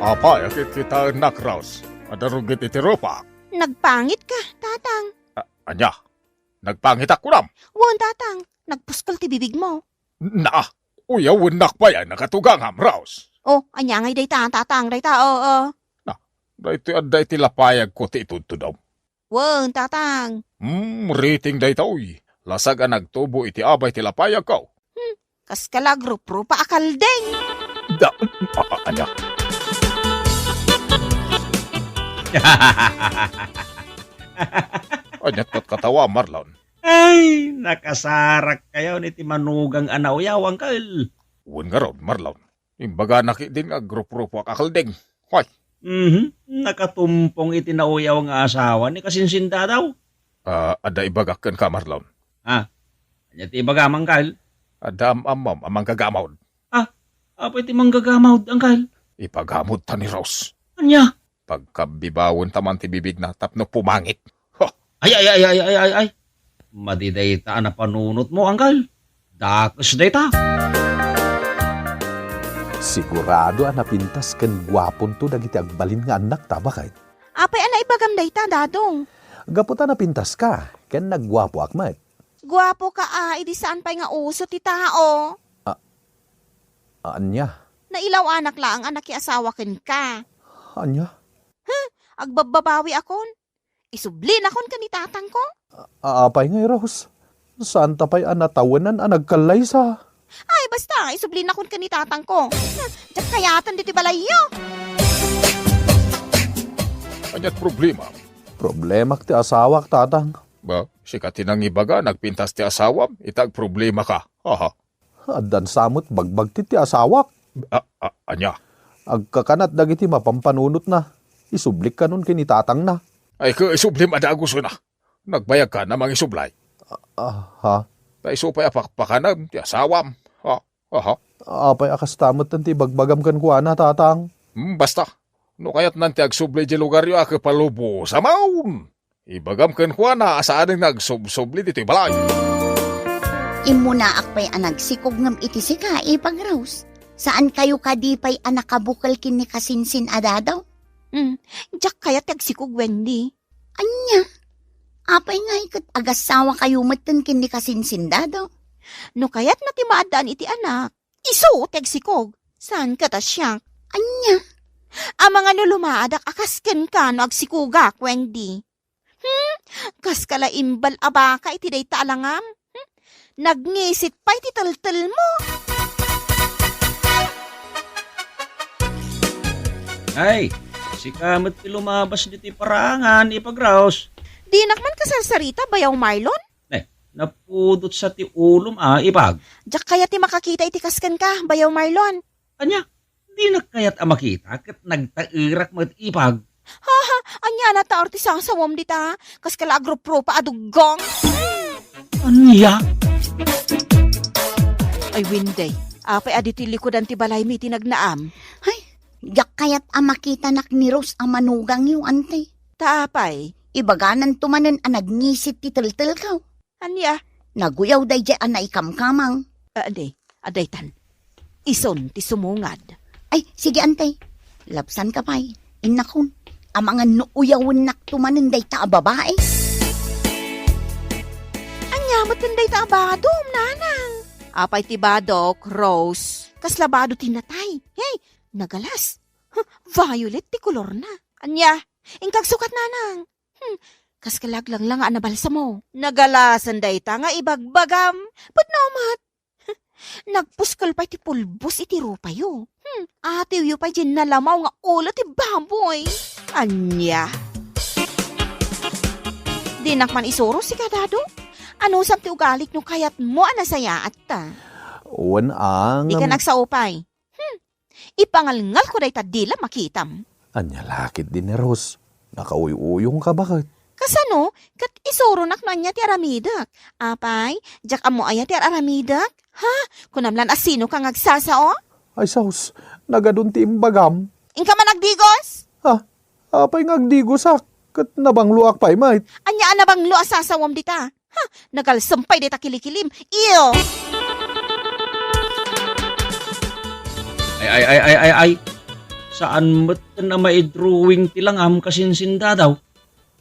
Apay a kitkitaennak, Rose? Adda rugi iti rupak? Nagpangitka, tatang. A-, ania? Nagpangitak kunam? Wen, tatang. Nagpuskel ti bibigmo. Na, uyawennak pay a nakatugangam, Rose. O, ania ngay dayta, tatang, dayta, o, o. Na, daytoy adda iti lapayagko ti itudtudom. Wen, tatang. Hmm, riting daytoy. Lasag a nagtubo iti abay ti lapayagko. Hmm, kas ka la agruprupa a kalding. Da, a-, a-, ania? Ania ti katkatawa, Marlon? Ay, nakasarakkayon iti manugang a nauyaw, angkel. Wen ngarud, Marlon. Imbagana ketdin nga agruprupoak a kalding. Hoy! Mhm. Nakatumpong iti nauyaw nga asawa ni kasinsin Dadaw. Ah, adda ibagak kenka, Marlon. Ah, ania ti ibagam, angkel? Adda am-ammom a manggagamod. Ah, apay ti manggagamod, angkel? Ipagamod ta ni Rose. Ania? Pagkabibawenta man ti bibigna tapno pumangit. Ha! Ay, ay, ay, ay, ay, ay, ay. Madi dayta a napanunotmo, angkel. Dakes dayta. Sigurado a napintas ken guaponto dagiti agbalin nga annakta, baket. Apay a naibagam dayta, Dadong? Gapu ta napintaska, ken nagguapoak met. Guapoka a, idi saan pay nga uso ti tao. A-, ania? Nailawnak laeng a nakiasawa kenka. Ania? Agbabbabawiakon. Isublinakon ken ni tatangko. A-, apay ngay, Rose? Saanta pay a natawenan a nagkallaysa? Ay, basta, isublinakon ken ni tatangko. Diak kayaten ditoy balayyo. Aniat problema? Problemak ti asawak, tatang. Ba, sika ti nangibaga, nagpintas ti asawam, ita agproblemaka. Aha. Addan sa met bagbagti ti asawak. A-, a-, ania? Agkakanat dagiti mapampanunotna. Isublik kanon ken ni tatangna. Ay, ket isublim a dagus na. Nagbayagkan a mangisublay. A-, aha. Ta isu pay a pakpakanem ti asawam. Ha? Aha. Apay a kasta metten ti ibagbagam kenkuana, tatang? Hmm, basta. No kayatnan ti agsubli idiay lugaryo a, ket palubosamon. Ibagam kenkuana a saanen nga agsubsubli ditoy balay. Immunaak pay a nagsikog ngem iti sika, Ipag Rose. Saankayo kadi pay a nakabukel ken ni kasinsin a dadaw? Hmm, diak kayat ti agsikog, Wendy. Ania? Apay ngay ket agasawakayo metten ken ni kasinsin dadaw? No kayatna ti maaddaan iti anak, isu ti agsikog. Saan ket a siak? Ania? Amangan no lumaadak a kas kenka no agsikogak, Wendy. Hmm? Kaska la imbal a baka iti dayta a langam. Hmm? Nagngisit pay ti teltelmo. Ay, sika met ti lumabas ditoy parangan, Ipag Rose. Dinak man kasarsarita, Bayaw Marlon. Ne, napudot sa ti ulom a, Ipag. Diak kayat ti makakita iti kas kenka, Bayaw Marlon. Ania? Dinak kayat a makita ket nagtaerak met, Ipag. Ha, ha, ania a nataer ti sasawam dita? Kaska la agruprupa a duggong. Ania? Ay, Wendy, apay a ditoy likudan ti balaymi ti nagnaam? Ay, diak kayat a makitanak ni Rose a manugangyo, anti. Ta apay? Ibagananto manen a nagngisit ti teltelko. Ania? Naguyaw daydiay a naikamkamang. Ah, adi, adaytan. Isun ti sumungad. Ay, sige, anti. Lapsanka pay. Innakon, amangan no uyawennakto manen dayta a babai. Ania metten dayta a badom, nanang? Apay ti badok, Rose? Kasla bado ti natay. Hey, nagalas. Huh, violet ti kolorna. Ania? Inka agsukat, nanang. Hmm, kaska la aglanglang a nabalsamo. Nagalasen dayta nga ibagbagam. Pudno met. Nagpuskel pay ti pulbos iti rupayo. Hmm, atiwyo pay diay nalamaw nga ulo ti baboy. Ania? Dinak man isuro sika, Dado? Anusam ti ugalik no kayatmo a nasayaatta? Wen a, ngem. Dika nagsao pay. Hmm, ipangalngalko dayta dila makitam. Ania la ketdi ni Rose? Nakauyuyongka baket? Kasano? Ket isuronak no ania ti aramidek. Apay, diak ammo aya ti ar-aramidek? Ha? Kunam lan a sinoka nga agsasao? Ay sus, nagadun ti imbagam. Inka man agdigos? Ha? Apay nga agdigosak? Ket nabangloak pay met. Ania a nabanglo a sasawam dita? Ha, nagalsem pay dayta kilikilim. Iyo! Ay, ay, ay, ay, ay, ay. Saan met ken a maidrawing ti langam kasinsin Dadaw?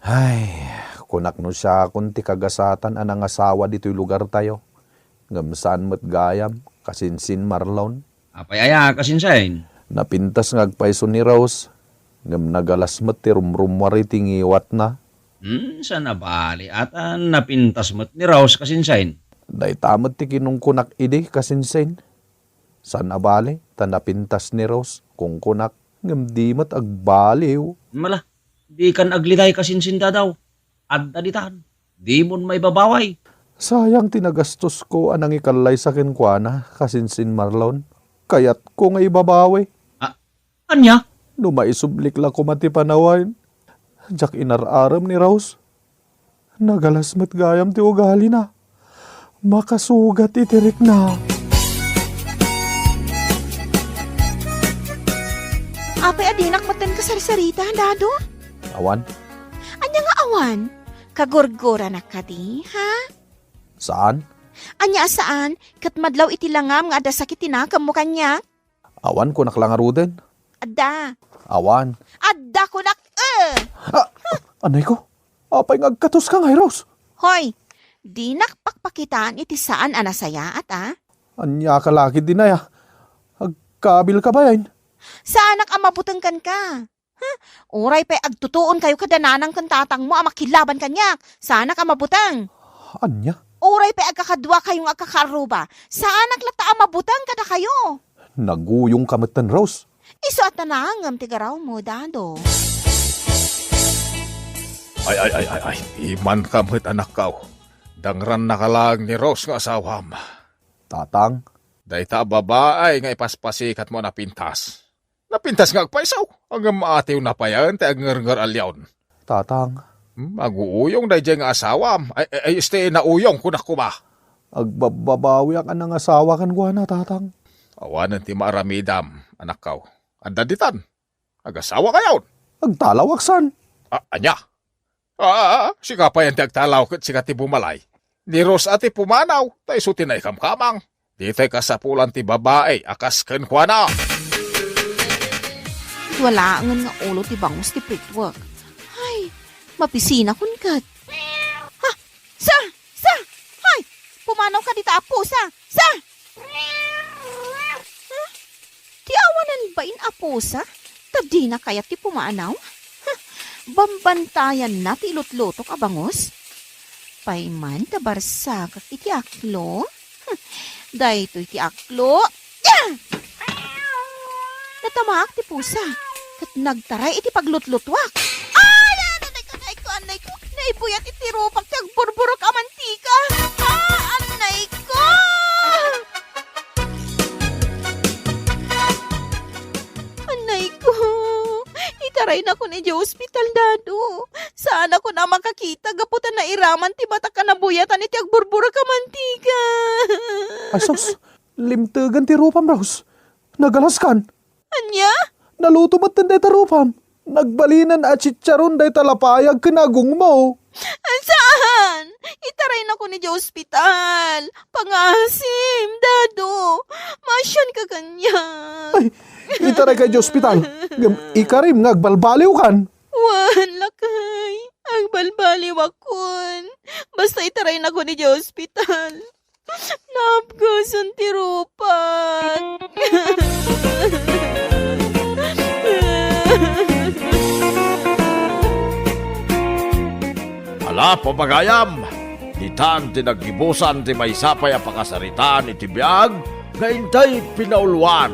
Ay, kunak no siakon ti kagasatan a nangasawa ditoy lugartayo. Ngem saan met gayam, kasinsin Marlon. Apay aya, kasinsin? Napintas nga agpayso ni Rose, ngem nagalas met ti rumrummuar iti ngiwatna. Hmm, saan a bali, atan napintas met ni Rose, kasinsin. Dayta met ti kinunkunak idi, kasinsin. Saan a bali, ta napintas ni Rose, kunkunak, ngem di met agbaliw. Mala, dikan agliday, kasinsin Dadaw. Adda ditan. Dimon maibabaway. Sayang ti nagastosko a nangikallaysa kenkuana, kasinsin Marlon. Kayatko nga ibabawi. A-, ania? No maisublik la koma ti panawen, diak inar-arem ni Rose. Nagalas met gayam ti ugalina. Makasugat iti rikna. Apay a dinak metten kasarsarita, Dado? Awan. Ania nga awan? Kagurguranak kadi, ha? Saan? Ania a saan? Ket madlaw iti langam nga adda sakit ti nakemmo kaniak? Awan, kunak la ngaruden. Adda. Awan. Adda, kunak, eh! Ah, anay ko. Apay nga agkatoska ngay, Rose? Hoy, Dinak pakpakitaan iti saan a nasayaat, a? Ania ka la ketdin aya? Agkabilka bayen? Saanak a mabuteng kenka. Huh? Uray pay agtutuonkayo kada nanang ken tatangmo a makilaban kaniak, saanak a mabuteng. Ania? Uray pay agkakaduakayo nga agkakaarruba, saanak latta a mabuteng kadakayo. Naguyongka metten, Rose. Isu a tanangem ti garawmo, Dado. Ay, ay, ay, ay, ay. Imanka met, anakkaw. Dangrannaka laeng ni Rose nga asawam. Tatang? Dayta a babai nga ipaspasikatmo a napintas. Napintas nga agpayso. Ngem atiwna payen ti agngerngeral-ion. Tatang. Hmm, aguuyong daydiay nga asawam. Ay, ay, ay, este, nauyong, kunak koma. Agbabbabawiak a nangasawa kenkuana, Tatang. Awanen ti maaramidam, anakkaw. Adda ditan. Agasawakayon. Agtalawak san. A-, ania? A, a, a, sika payen ti agtalaw ket sika ti bumalay. Ni Rose a ti pumanaw, ta isu ti naikamkamang. Ditoy kasapulan ti babai a kas kenkuana. Walaengen nga ulo ti bangus ti Pretwork. Ay, mapisinakon ket. Ha? Sa! Sa! Ay! Pumanawka dita a pusa! Sa! Ha? Ti awanan bain a pusa? Ta dina kayat ti pumanaw? Ha? Bambantayanna ti ilutlutok a bangus? Payman ta barsakak iti aklo? Ha? Daytoy ti aklo. Ah! Natamaak ti pusa, ket nagtaray iti paglutlutuak. Ay, ay, ay, ay, ay, ay, ay, ay, ay, naibuyat iti rupak ti agburburok a mantika. Ah, anay ko! Anay ko! Itaraynakon idiay ospital, Dado. Saanakon a makakita gapu ta nairaman ti batak a nabuyatan iti agburburok a mantika. Ay, sus! Limtegen ti rupam, Rose. Nagalaskan. Ania? Naluto met dayta rupam. Nagbalinen a chicharon dayta lapayag ken agongmo. Saan? Itaraynakon idiay ospital. Pangasim, Dado. Maasianka kaniak. Ay, itarayka idiay ospital. Ngem ikarim nga agbalbaliwkan. Wen, lakay. Agbalbaliwakon. Basta itaraynakon idiay ospital. Naapgasan ti rupak. Ala, pagayam, ditan ti naggibusan ti maysa pay a pakasaritaan iti biag nga intay pinauluan.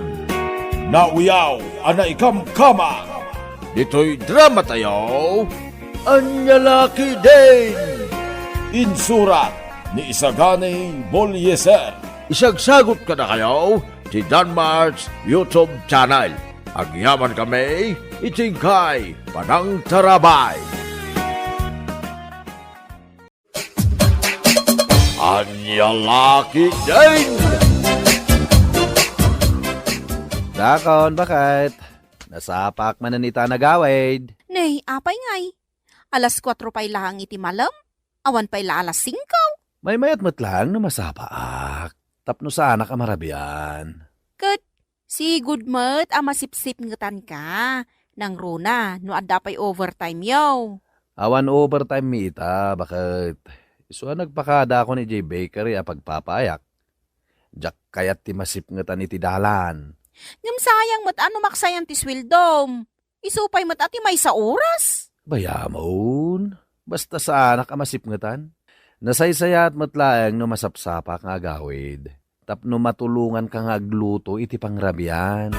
Nauyaw a naikamkamang. Ditoy dramatayo, Ania La Ketdin! Insurat ni Isagani Bolieser. Isagsagut kadakayo ti Danmart's YouTube channel. Agyamankami iti inkay panangtarabay. Ania La Ketdin! Dakon, baket. Nasapaak manen ita a nagawid. Nay, apay ngay? Alas kuatro pay laeng iti malem? Awan pay la alas singko? Maymayat met laeng no masapaak. Tapno saanak a marabian. Ket sigud met a masipsipngetanka. Nangruna, no adda pay overtime yo. Awan overtime mi ita, baket. Isu a nagpakadaakon idiay bakery a pagpapaayak. Diak kayat ti masipngetan iti dalan. Ngem sayang met a no maksayan ti sueldom. Isu pay met a ti maysa oras. Bayamon, basta saanak a masipngetan. Nasaysayaat met laeng no masapsapaak nga agawid. Tapno matulonganka nga agluto iti pangrabian.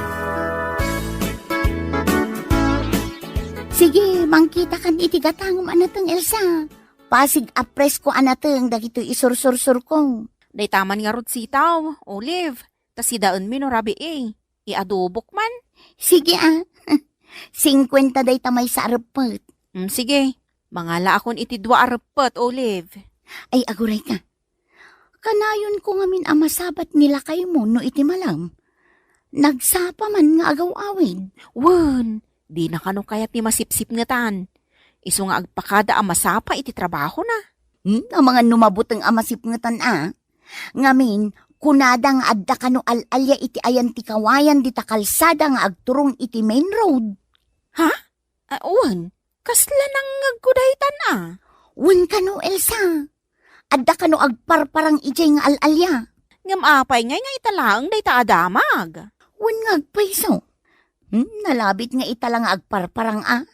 Sige, mangkitakan iti gatangem a nateng, Elsa. Pasig a presko a nateng dagitoy isursursurko. Dayta man ngarud sitaw, Olive, ta sidaenmi no rabii. Iadobok man. Sige, a. Singkuenta dayta maysa a reppet. Mm, sige. Mangalaakon iti dua a reppet, Olive. Ay, agurayka. Kanayonko ngamin a masabat ni lakaymo no iti malem. Nagsapa man nga agaw-awid. Wen, dina kano kayat ti masipsipngetan. Isu nga agpakada a masapa iti trabahona. Hmm, amangan no mabuteng a masipngetan a. Ngamin, kunada nga adda kano al-alia iti ayan ti kawayan dita kalsada nga agturong iti main road. Ha? Ah, wen, kasla nangngegko daytan a? Wen kano, Elsa. Adda kano agparparang idiay nga al-alia? Ngem apay ngay nga ita laeng dayta a damag? Wen nga agpayso. Hmm, nalabit nga ita la nga agparparang a.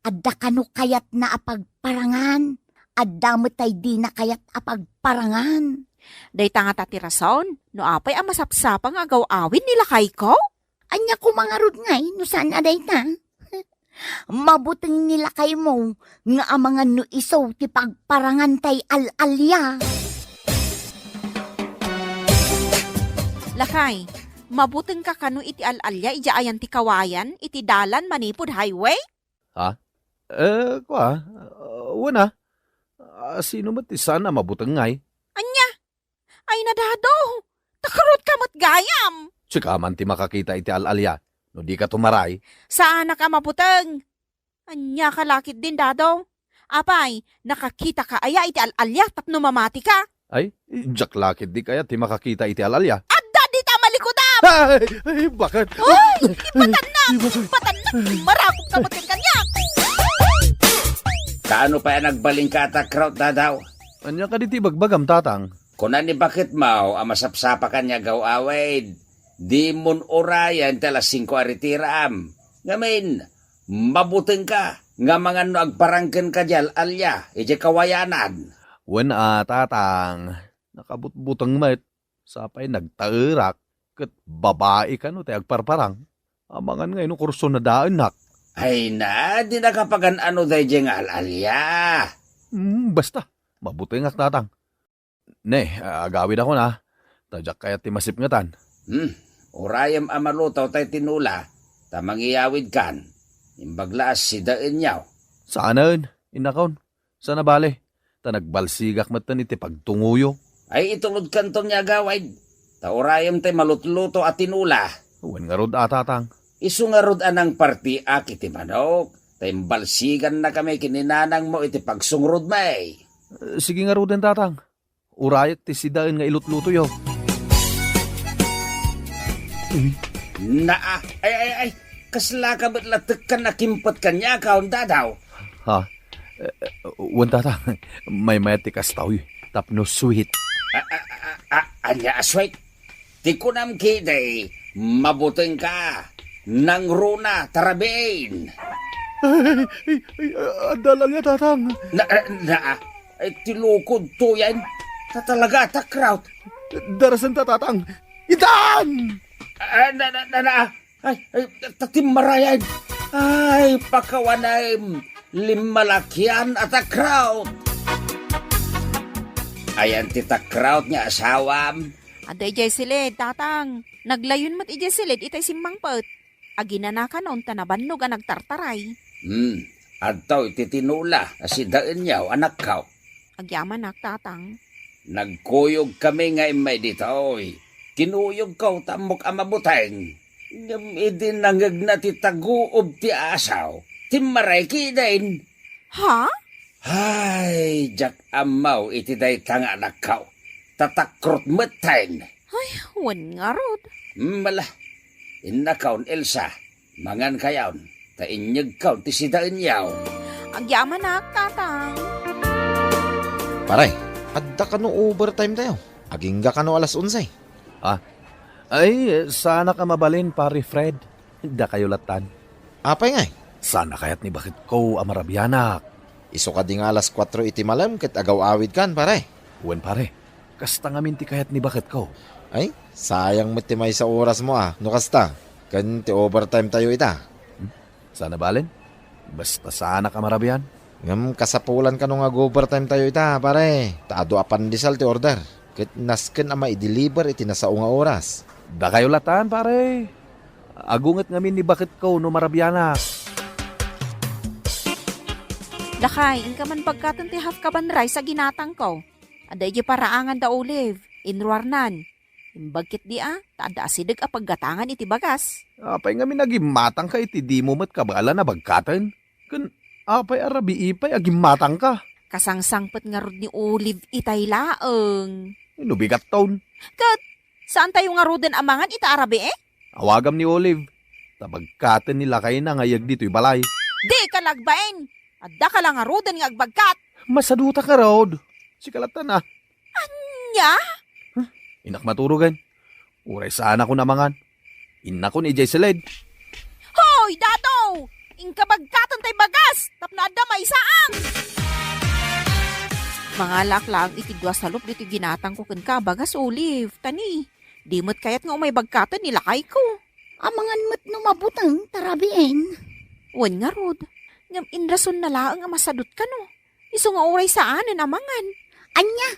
Adda kano kayatna a pagparangan? Adda met tay dina kayat a pagparangan? Dayta ngata ti rason no apay a masapsapa nga agaw-awid ni lakayko? Ania koma ngarud ngay no saan a dayta? Mabuteng ni lakaymo nga amangan no isu ti pagparangan tay al-alia. Lakay, mabutengka kano iti al-alia idiay ayan ti kawayan iti dalan manipud highway? Ha? Eh, kua, ah, wen a. Ah, sino met ti saan a mabuteng ngay? Ania? Ay na, Dado! Takrutka met gayam! Sika man ti makakita iti al-alia, no dika tumaray. Saanak a mabuteng. Ania ka la ketdin, Dado? Apay, nakakitaka aya iti al-alia tapno mamatika? Ay, diak la ketdi kayat ti makakita iti al-alia. Adda dita malikudam! Ay, ay, bakit? Uy! Ipatannam! Ipatannam! Marakop ka met kaniak! Kaano pay a nagbalinka a takraw, Dadaw? Ania kadi ti ibagbagam, Tatang? Kuna ni baketmo a masapsapa kaniak agaw-awid, dimon urayen ti alas singko a ritiraam. Ngamin, mabutengka nga amangan no agparang kenka diay al-alia idiay kawayanan. Wen a, Tatang, nakabutbuteng met. Sapay nagtaerak ket babai kano ti agparparang. Amangan ngay no kursunadaennak. Ay na, dinaka pagan-ano daydiay nga al-alia. Hmm, basta, mabutengak, Tatang. Ne, agawidakon a, ta diak kayat ti masipngetan. Hmm, urayem a maluto tay tinola, ta mangiyawidkan. Imbag la a sidaenyo. Saanen, innakon. Saan a bale, ta nagbalsigak metten iti pagtunguyok. Ay, itulodkanto nga agawid, ta urayem tay malutluto a tinola. Wen ngarud a, Tatang. Isu ngarud a nangpartiak iti manok, ta imbalsigannakami ken ni nanangmo iti pagsungrudmi. Eh, sige ngaruden, Tatang. Urayek ti sidaen nga ilutlutoyo. Naa, ay, ay, ay, kasla ka met la tekkan a kimpet kaniak, Dadaw? Ha? Eh, eh, wen, Tatang, maymayat ti kastoy tapno sweet. A, a, a, a, ania a sweet? Ti kunam ketdi, mabutengka, nangruna, ta rabiin. Ay, ay, ay, adda lang ya, Tatang. Na, na, ay, ti lukodto yan. Ta talaga, takraw. Darasenta, Tatang. Itan! Ah, na, na, na, na. Ay, ay, ta-, timmarayan. Ay, pakawanem. Limmalakian a takraw. Ayan ti takraw nga asawam. Adda idiay silid, Tatang. Naglayon met idiay silid itay simmangpet. Aginanakanon ta nabannog a nagtartaray. Hmm, adtoy ti tinola a sidaenyo, anakko. Agyamanak, Tatang. Nagkuyogkami nga immay ditoy. Kinuyogko ta ammok a mabuteng. Ngem idi nangegna ti taguob ti asaw, timmaray ketdin. Ha? Hay, diak ammo iti dayta nga anakko. Tatakrot metten. Ay, wen ngarud. Mala, innakon, Elsa, mangankayon, ta inyegkon ti sidaenyo. Agyamanak, Tatang. Pare, adda kano overtime tayo? Agingga kano alas onse? Ah, ay, saanak a mabalin, Pare Fred. Dakayo lattan. Apay ngay? Saan a kayat ni baketko a marabianak? Isu kadi nga alas kuatro iti malem ket agaw-awidkan, pare. Wen, pare. Kasta ngamin ti kayat ni baketko. Ay, sayang met ti maysa orasmo a, no kasta. Ken ti overtime tayo ita. Hmm? Saan a balen? Basta saanak a marabian. Ngem kasapulan kano nga ag-overtime tayo ita, pare. Ta adu a pandesal ti order. Ket nasken a maideliver iti nasao nga oras. Dakayo lattan, pare. Agunget ngamin ni baketko no marabianak. Lakay, inka man bagkaten ti half kaban rice a ginatangko. Adda idiay paraangan da Olive, inruarnan. Imbag ketdi a, ta adda asideg a paggatangan iti bagas. Apay ngamin a gimmatangka iti dimo met kabaelan a bagkaten? Ken apay a rabii pay a gimmatangka? Kasangsangpet ngarud ni Olive itay laeng. No bigatton. Ket, saan tayo ngaruden a mangan ita a rabii? Awagam ni Olive. Ta bagkaten ni lakayna nga iyeg ditoy balay. Dika la agbain! Addaka la ngaruden nga agbagkat! Masadutak ngarud. Sika latta na. Ania? Huh? Innak maturogen. Uray saanakon a mangan. Innakon idiay siled. Hoy, Dado! Inka bagkaten tay bagas tapno adda maisaang! Mangalak laeng iti dua salup ditoy ginatangko kenka a bagas, Olive. Tani, di met kayat nga umay bagkaten ni lakayko. Amangan met no mabuteng, ta rabiin. Wen ngarud, ngem inrasonna laeng a masadut kano. Isu nga uray saanen a mangan. Ania?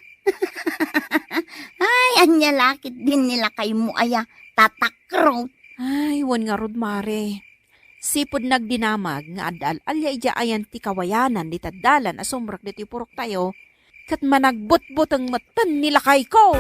Ay, ania la ketdin ni lakaymo aya, tatakrot. Ay, wen ngarud, Mare. Sipud nagdinamag nga adda al-alia idiay ayan ti kawayanan dita dalan a sumrek ditoy puroktayo, ket managbutbuteng metten ni lakayko.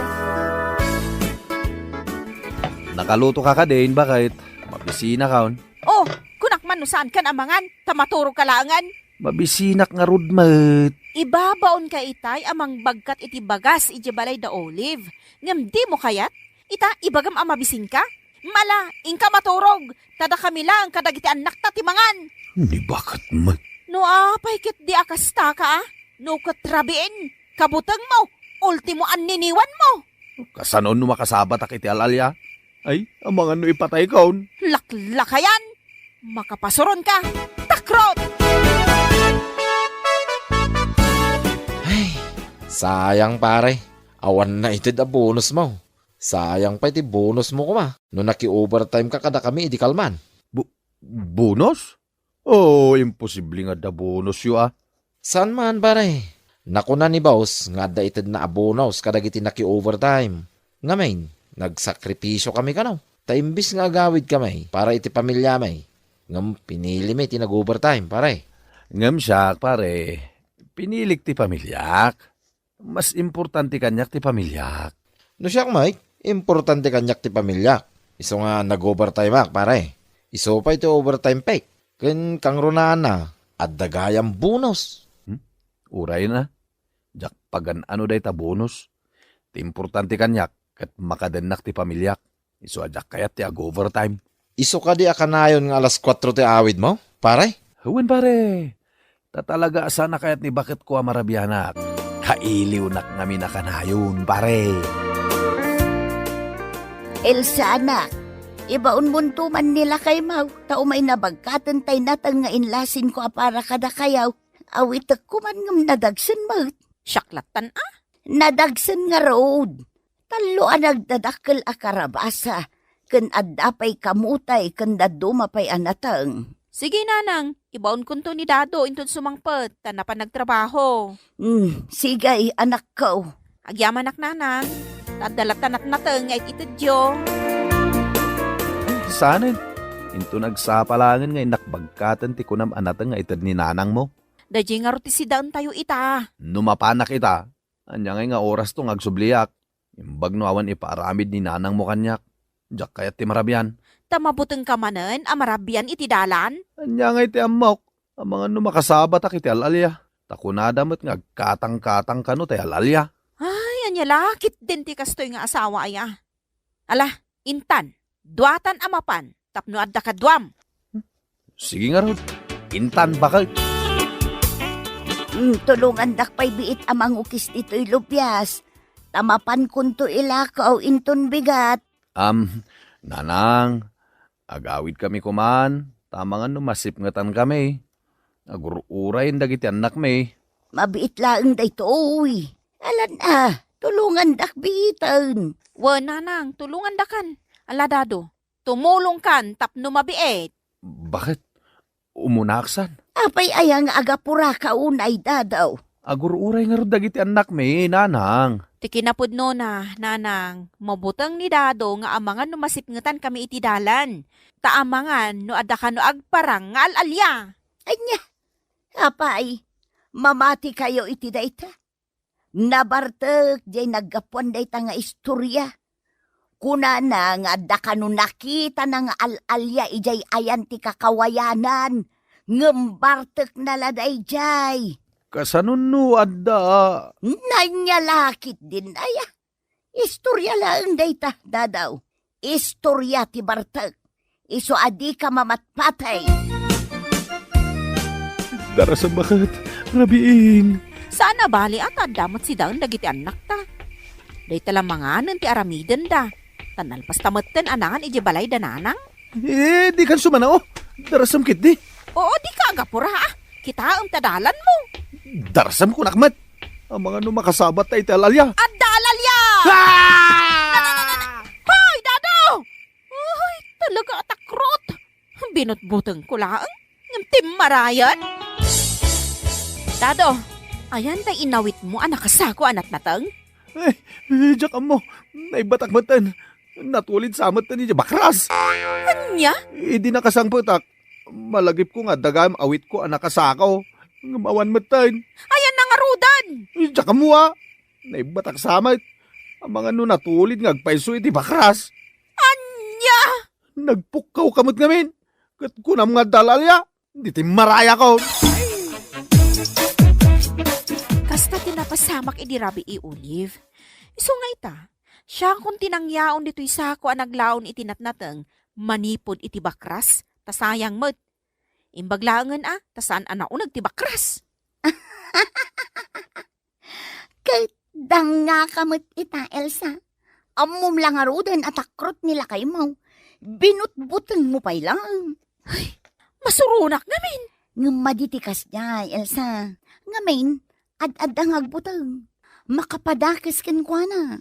Nakalutoka kadin, baket? Mabisinakon. Oh, kunak man no saankan a mangan, ta maturogka laengen. Mabisinak ngarud met. Ibabaonka itay a mangbagkat iti bagas idiay balay da Olive. Ngem dimo kayat? Ita, ibagam a mabisinka? Mala, inka maturog, ta dakami laeng kadagiti annakta ti mangan. Ni baket met. No apay ketdi a kastaka, a? No ket rabiin, kabutengmo, ultimo anniniwanmo. Kasano no makasabatak iti al-alia? Ay, amangan no ipataykon. Laklakayan! Makapasuronka! Takrot! Ay, sayang, pare. Awan naited a bonusmo. Sayang pay ti bonusmo koma no naki-overtimeka kadakami idi kalman. Bo-, bonus? Oh, imposible nga adda bonusyo, a. Saan man, pare. Nakuna ni boss nga adda itedna a bonus kadagiti naki-overtime. Ngamin, nagsakripisio kami kano. Ta imbis nga agawid kami para iti pamiliami, ngem pinilimi ti nag-overtime, pare. Ngem siak, pare, pinilik ti pamiliak. Mas importante kaniak ti pamiliak. No siak, Mike, importante kaniak ti pamiliak. Isu nga nag-overtime ak, pare. Isu pay ti overtime pay. Ken kangrunaan, adda gayam bonus. Hmm? Uray na. Diak pagan-ano dayta bonus. Ti importante kaniak, ket makadennak ti pamiliak. Isu a diak kayat ti ag-overtime. Isu kadi a kanayon nga alas kuatro ti awidmo, pare? Wen, pare. Ta talaga a saan a kayat ni baketko a marabianak. Kailiwnak ngamin a kanayon, pare. Elsa, anak, ibaonmonto man ni lakaymo, ta umay nabagkaten tay nateng nga inlasinko a para kadakayo. Awitekko man ngem nadagsen met. Siak lattan, a? Nadagsen ngarud. Tallo a nagdadakkel a karabasa, ken adda pay kamutay ken dadduma pay a nateng. Sige, nanang, ibaonkonto ni Dado inton sumangpet, ta napan nagtrabaho. Hmm, sige, anakko. Agyamanak, nanang, ta adda latta natnateng nga it-itedyo. Sanen, inton agsapa laengen nga innak bagkaten ti kunam a nateng nga ited ni nanangmo. Daydiay ngarud ti sidaentayo ita. No mapanak ita, ania ngay nga orasto nga agsubliak? Imbag no awan ipaaramid ni nanangmo kaniak. Diak kayat ti marabian. Ta mabutengka manen a marabian iti dalan? Ania ngay ti ammok? Amangan no makasabatak iti al-alia. Ta kunada met nga agkatangkatang kano tay al-alia. Ay, ania la ketdin ti kastoy nga asawa aya? Ala, intan, duatan a mapan, tapno adda kaduam. Sige ngarud, intan, baket. Hmm, tulongandak pay biit a mangukis ditoy lubias. Ta mapankonto ilakaw inton bigat. Am, nanang, agawidkami koman, ta amangan no masipngetan kami. Agur-uray dagiti annakmi. Mabiit laeng daytoy. Alan a, tulongandak biiten. Wen, nanang, tulongandakan. Ala, Dado, tumulongkan tapno mabiit. Baket? Umunaak san? Apay aya nga agapuraka unay, Dado? Agur-uray ngarud dagiti annakmi, nanang. Ti kinapudnona, nanang, mabuteng ni Dado nga amangan no masipngetan kami iti dalan. Ta amangan no adda kano agparang nga al-alia. Ania? Apay, mamatikayo iti dayta? Nabartek jay naggapuan dayta nga istoria. Kunana nga adda kano nakitana nga al-alia idiay ayan ti kakawayanan, ngem bartekna la daydiay. Kasano no adda? Nanyalakit din aya. Istoria laeng dayta, Dadaw. Istoria ti bartek. Isu a dika mamatpatay. Darasam, baket, rabiin. Saan a bali a ta adda met sidaen dagiti annakta. Dayta la manganen ti aramidenda. Ta nalpasta metten a nangan idiay balay da nanang. Eh, dikan sumano. Darasem ketdi. Oo, dika agapura, a. Kitaem ta dalanmo. Darasem kunak met. Amangan no makasabat ta iti al-alia. Adda al-alia! Ah! Hoy, Dado! Ay, talaga a takrot. Binutbutengko laeng. Ngem timmarayan. Dado, ayan tay inawitmo a nakasako a natnateng? Eh, eh, diak ammo. Naibbatak metten. Natulid sa metten idiay bakras. Ania? Idi nakasangpetak, malagipko nga adda gayam awitko a nakasako. Ngem awan metten. Ayan na ngaruden? Eh, diak ammo, a. Naibbatak sa met. Amangan no natulid nga agpayso iti bakras. Ania? Nagpukkawka met ngamin. Ket kunam nga adda al-alia. Di timmarayakon. Kasta ti napasamak idi rabii, Olive. Isu nga ita, siakon ti nangyaon ditoy sako a naglaon iti natnateng manipud iti bakras, ta sayang met. Imbag laengen a, ta saan a nauneg ti bakras. Ket dangngaka met ita, Elsa. Ammom la ngaruden a takrot ni lakaymo. Binutbutengmo pay laeng. Ay, masuronak ngamin. Ngem madi ti kasdiay, Elsa. Ngamin, ad-adda nga agbuteng. Makapadakes kenkuana.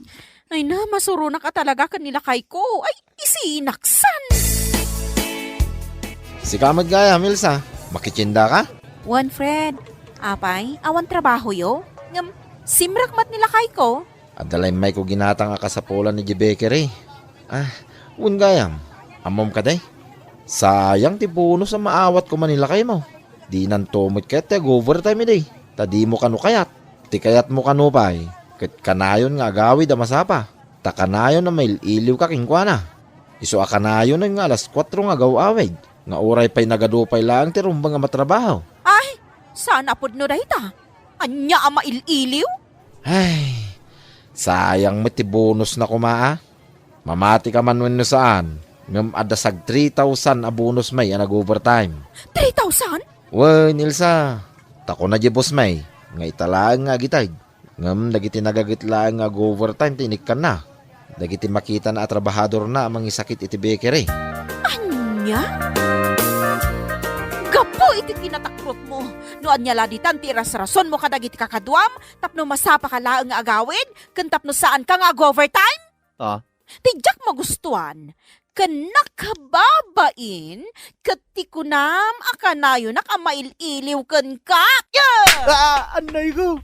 Ay na, masuronak a talaga ken ni lakayko. Ay, isinaksan. Sika met gayam, Elsa. Makitiendaka? Wen, Fred. Apay, awan trabahoyo? Ngem, simrek met ni lakayko. Adda la immayko ginatang a kasapulan idiay bakery. Ah, wen gayam, ammom kadi? Sayang ti bonus a maawat koma ni lakaymo. Dinanto met kayat ti ag-overtime idi, ta dimo kano kayat. Ti kayatmo kano pay, ket kanayon nga agawid a masapa, ta kanayon a mail-iliwka kenkuana. Isu a kanayonen nga alas kuatro nga agaw-awid, nga uray pay nagadu pay laeng ti rumbeng a matrabaho. Ay, saan a pudno dayta? Ania a mail-iliw? Ay, sayang met ti bonusna koma, a. Mamatika man wenno saan, ngem adda sag three thousand a bonus may a nag-overtime. Three thousand? Wen, Elsa, ta kuna di boss may, nga ita laeng nga agited. Ngem dagiti nagaget laeng nga ag-overtime ti inikkanna. Dagiti makitana a trabahadorna a mangisakit iti bakery. Ania? Gapu iti kinatakrotmo, no ania la ditan ti irasrasonmo kadagiti kakaduam tapno masapaka laeng nga agawid ken tapno saanka nga ag-overtime? Ah? Ti diak magustuan, ken nakababain, ket ti kunam a kanayonak a mail-iliw kenka. Yeah! Ah, annay ko.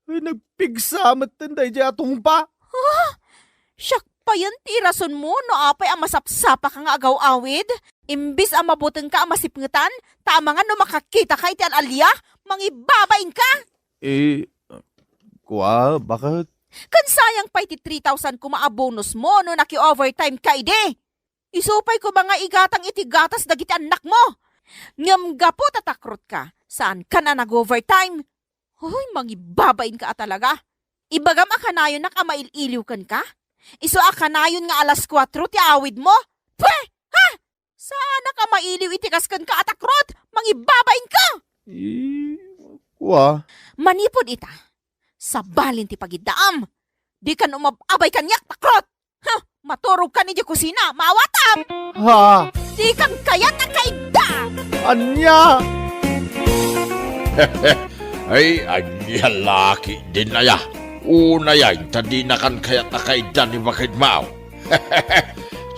Ay, nagpigsa metten daydiay a tungpa. Ha? Siak payen ti irasonmo no apay a masapsapaka nga agaw-awid? Imbes a mabutengka a masipngetan, ta amangan no makakitaka iti al-alia, mangibabainka! Eh, kua, bakit? Ken sayang pay ti three thousand koma a bonusmo no naki-overtimeka idi. Isu pay koma nga igatang iti gatas dagiti annakmo. Ngem gapu ta takrotka, saankan a nag-overtime. Hoy, mangibabainka a talaga. Ibagam a kanayonnak a mail-iliw kenka? Isu a kanayon nga alas kuatro ti awidmo? Pwe! Ha? Saanak a mailiw iti kas kenka a takrot? Mangibabainka! Eh, kua. Manipud ita, sabalen ti pagiddaam. Dikan umab-abay kaniak, takrot! Ha! Maturogkan idiay kusina, maawatam! Ha? Dikan kayat a kaidda! Ania? Ay, ania la ketdin aya. Unayen ta dinakan kayat a kaidda ni bakedmo.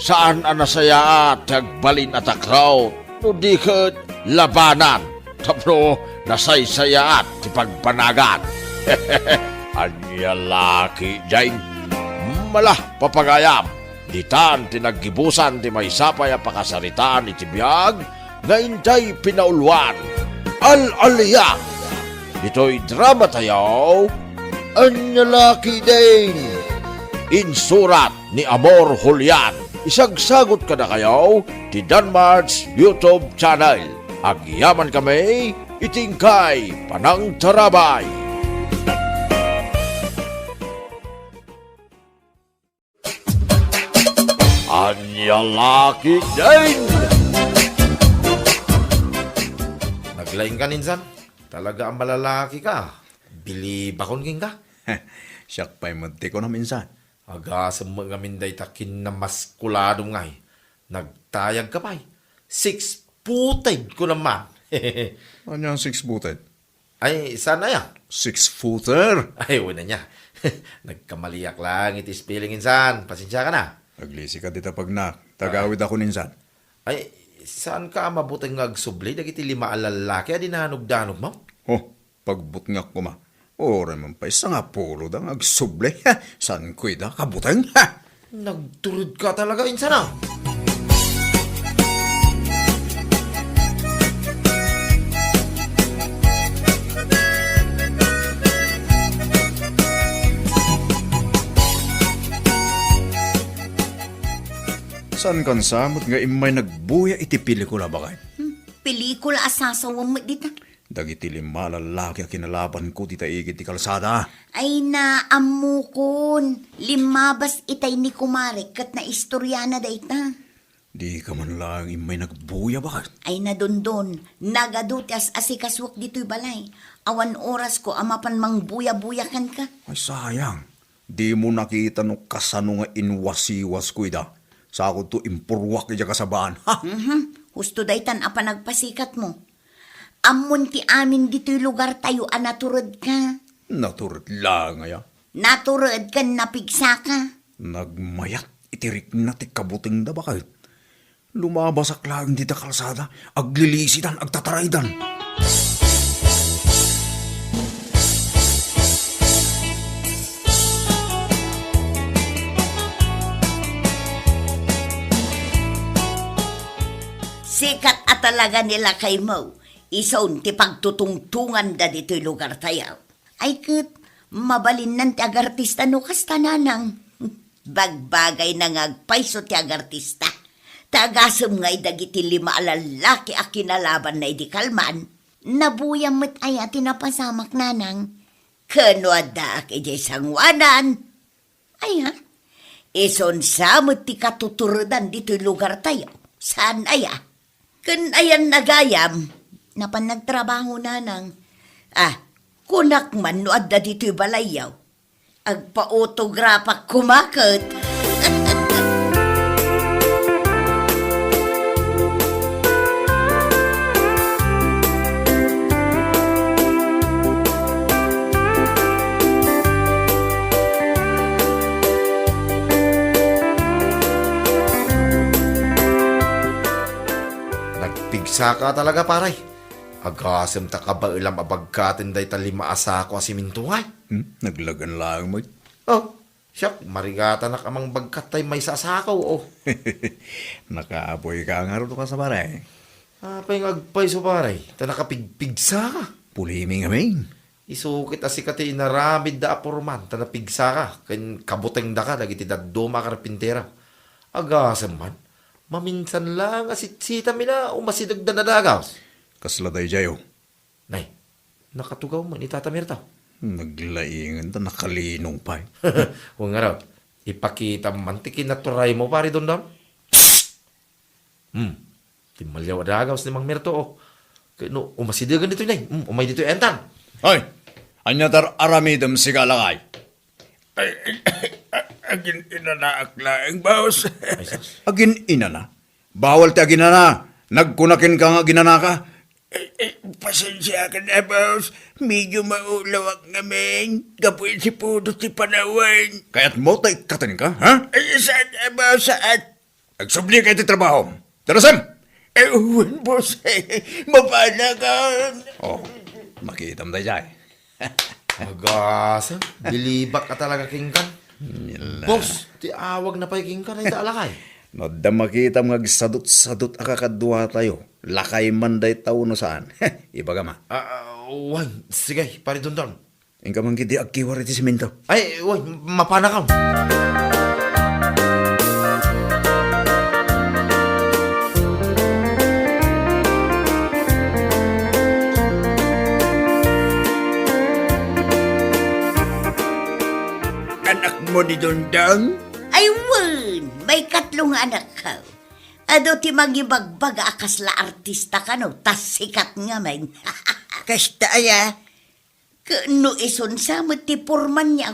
Saan a nasayaat ti agbalin a takrot, no di ket labanan tapno nasaysayaat ti pagbanagan. Ania la ketdin? Mala, papagayam, ditan ti naggibusan ti maysa pay a pakasaritaan iti biag nga intay pinauluan. Al-alia! Ditoy drama tayo, Ania la ketdin? Insurat ni Amor Julian. Isagsagut kadakayo ti Danmart's YouTube channel. Agyaman kami iti inkay panangtarabay. Ania la ketdin? Naglaing ka, Ninsan? Talaga ang malalaki ka. Bilibakon kenka. Siak pay met ti kunam insan. Agasem met ngamin dayta kinnamaskuladom ngay. Nagtayagka pay. Six-footed, kunam man. Ania six-footed? Ay, saan aya? Six-footer? Ay, wen aya. Nagkamaliak laeng iti spelling insan. Pasensiakan a. Aglisika dita pagnak. Tagawidakon insan. Ay, saanka a mabuteng nga agsubli dagiti lima a lallaki a dinanogdanogmo? Oh, pagbutengak koma. Uray man pay sangapuloda nga agsubli. Saanko ida kabuteng? Nagturedka talaga, insan a. Saankan sa met nga immay nagbuya iti pelikula, baket? Hmm, pelikula a sasawem met dita. Dagiti lima a lallaki a kinalabanko dita igid ti kalsada. Ay, ammokon. Limmabas itay ni kumarek ket naistoriana dayta. Dika man laeng immay nagbuya, baket? Ay, Dondon, nagadu ti as-asikasuak ditoy balay. Awan orasko a mapan mangbuya-buya kenka. Ay, sayang. Dimo nakita no kasano nga inwasiwasko ida. Sakodto impurruak idiay kasabaan. Ha? Mhm. Husto daytan a panagpasikatmo. Ammon ti amin ditoy lugartayo a naturedka. Natured laeng aya? Natured ken napigsaka. Nagmayat iti rikna ti kabutengda, baket. Lumabasak laeng dita kalsada, aglilisidan, agtataraydan. Sikat a talaga ni lakaymo, isun ti pagtutungtunganda ditoy lugartayo. Ay ket, mabalinnan ti agartista no kasta, nanang. Bagbagayna nga agpayso ti agartista. Ta agasem ngay dagiti lima a lallaki a kinalabanna idi kalman. Nabuyam met aya ti napasamak, nanang? Ken no addaak idiay sangoanan. Aya? Isun sa met ti katuturedan ditoy lugartayo. Saan aya? Ken ayan nagayam? Napan nagtrabaho, nanang. Ah, kunak man no adda ditoy balayyo. Agpaotograpak koma ket. Nagpigsaka talaga, pare. Agasem ta kabaelam a bagkaten dayta lima a sako a simento ngay. Hmm? Naglagan laeng met. Oh, siak, marigatanak a mangbagkat tay maysa a sako, oh. Nakaapoyka ngarud, kas, pare? Apay nga agpayso, pare? Ta nakapigpigsaka. Pulimi ngamin. Isu ket a sika ti inaramidda a purman, ta napigsaka, ken kabutengdaka dagiti dadduma a karpintero. Agasem man, maminsan laeng a sitsitamin a umasidegdan a dagus. Kasla daydiay, oh. Nay, nakatugaw man ni Tata Mirto. Naglaingen ta nakalinong pay. Wen ngarud, ipakitam man ti kinaturaymo, pare Dondon. Hmm. Timmaliaw a dagus ni Mang Mirto, oh. Kay no, umasidegen ditoy, nay. Hmm, umay ditoy, entan. Hoy! Ania ti ar-aramidem, sika a lakay? Ay, ay, ay, agin-inanaak laeng, boss. Ay, sus. Agin-inana? Bawal ti aginana. Nagkuna kenka nga aginanaka. Eh, eh, pasensiakan a, boss. Medyo maulawak ngamin. Gapu iti pudos ti panawen. Kayatmo ta ikkatenka, ha? Ay, saan a, boss, saan? Agsubli ka iti trabahom. Darasem! Eh, wen, boss. Mapanakon. Oh, makitam daydiay. Agasem, bilibak ka talaga kenkan. Yala. Boss, ti awag na pay kenkan, ay ta alakay. No adda makitam nga agsadut-sadut a kakaduatayo, lakay man dayta wenno saan. Ibagam a. Ah, ah, wen, sige, pare Dondon. Inka man ketdi agkiwar iti simento. Ay, wen, mapanakon. Anakmo ni Dondon? Ay, wen, maikatlo nga anakko. Adu ti mangibagbaga a kasla artista kano, ta sikat ngamin. Kasta aya? Ket no isunsa met ti purman niya,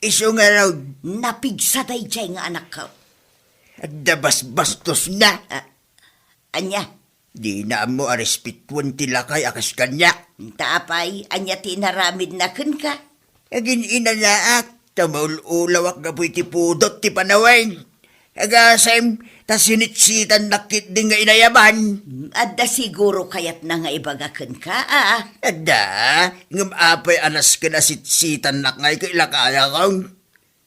isu ngarud, napigsa daydiay nga anakko. Adda basbastosna. Ah, ania? Dina ammo a respetuen ti lakay a kas kaniak. Ta apay, ania ti inaramidna kenka? Agin-inanaak, ta maul-ulawak gapu iti pudot ti panawen. Agasem, ta sinitsitannak ketdi nga inayaban. Adda siguro kayatna nga ibaga kenka, a? Adda, ngem apay a nasken a sitsitannak nga ket lakayakon?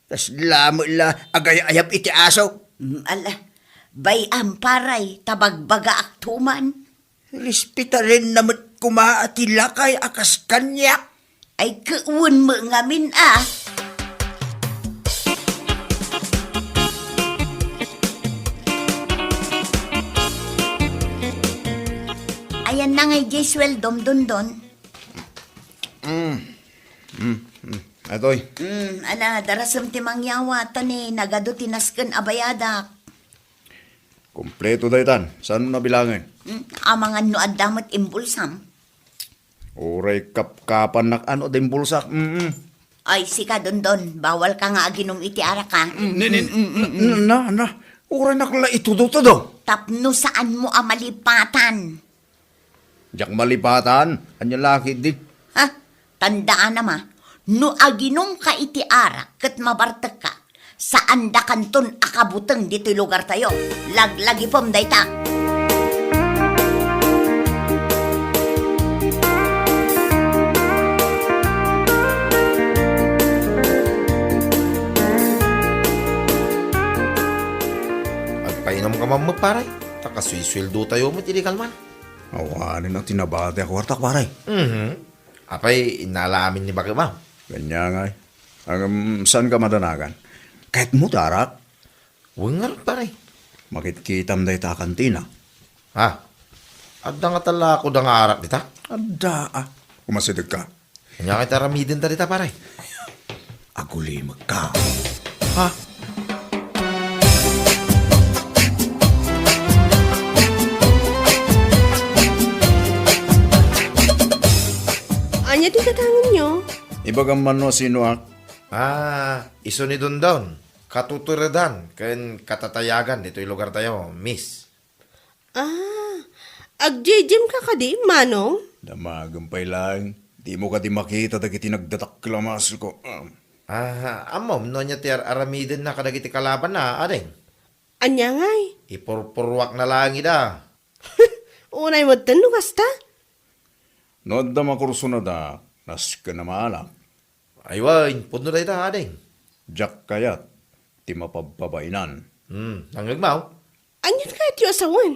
Kasla met la agay-ayab iti aso. Mm, ala, bay-am, paray, ta bagbagaakto man. Respetarenna met koma a ti lakay a kas kaniak. Ay, ket wen met ngamin, a. Ayanna ngay diay sueldom, Dondon. Mm. Mm, mm. Atoy. Mm, ala, darasem ti mangyawa, ta ni nagadu ti nasken a bayadak. Kompleto daytan. Saan mo nabilangen? Mm, amangan no adda met imbulsam. Uray kapkapannak ano da imbulsak. Mm-mm. Ay, sika, Dondon, bawal ka nga aginum iti arak, ha? Mm, Ne, ne, mm, mm, mm, mm. na, na, na. Uray nak la itudo-tudo. Tapno saan mo a malipatan. Diak malipatan. Ania la ketdi? Ha? Tandaanam a, no aginumka iti arak ket mabartekka, saandakanton a kabuteng ditoy lugartayo. Laglagipem dayta. Agpainumka man met, pare. Ta kasuisueldotayo met idi kalman. Awanen a tinabati a kuartak, pare. Mhm. Apay, innala amin ni bakem a? Ania ngay. Ngem, saanka madanagan? Kayatmo ti arak? Wen ngarud, pare. Makitkitam dayta a kantina. Ha? Adda ngata la kuda nga arak dita? Adda, a. Umasidegka. Ania ngay ti aramidenta dita, pare? Agulimekka. Ha? Ania ti gatangenyo? Ibagam man no sinoak. Ah, isu ni Dondon. Katuturedan ken katatayagan ditoy lugartayo, miss. Ah, agjejemka kadi, Manong? Damagem pay laeng. Dimo kadi makita dagiti nagdadakkel a masko. Ah. Ah, ammom no ania ti ar-aramidenna kadagiti kalabanna, ading? Ania ngay? Ipurpuruakna laeng ida. Unay metten no kasta? No adda makursunada, nasken a maalak. Ay wen, pudno dayta, ading. Diak kayat ti mapabbabainan. Hmm, nangngegmo? Anian kayatyo a sawen?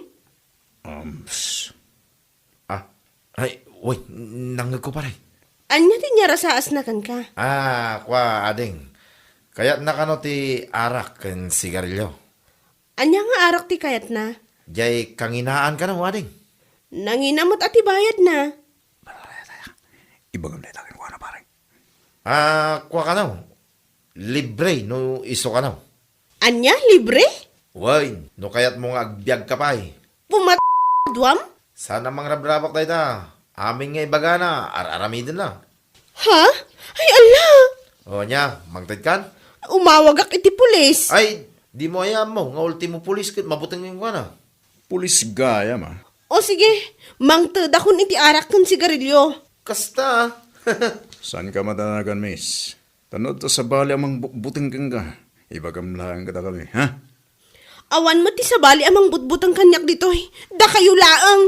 Ams. Ah, ay, wen, nangngegko, pare. Ania ti inyarasaasna kenka? Ah, kua, ading. Kayatna kano ti arak ken sigarilyo? Ania nga arak ti kayatna? Diay kanginaan kano, ading. Nangina met a ti bayadna. Ibagam dayta kenkuana, pare. Ah, kua kano. Libre no isu kano. Ania? Libre? Wen, no kayatmo nga agbiagka pay. Pumat-, duam? Saan a mangrabrabak dayta. Amin nga ibagana, ar-aramidenna. Ha? Ay, ala! O, ania, mangtedkan? Umawagak iti pulis. Ay, dimo aya ammo nga ultimo pulis ket mabuteng kenkuana. Pulis gayam a. O sige, mangtedakon iti arak ken sigarilyo. Kasta. Saanka madanagan, miss? Tano ta sabali a mangbutbuteng kenka. Ibagam laeng kadakami, ha? Awan met ti sabali a mangbutbuteng kaniak ditoy. Dakayo laeng.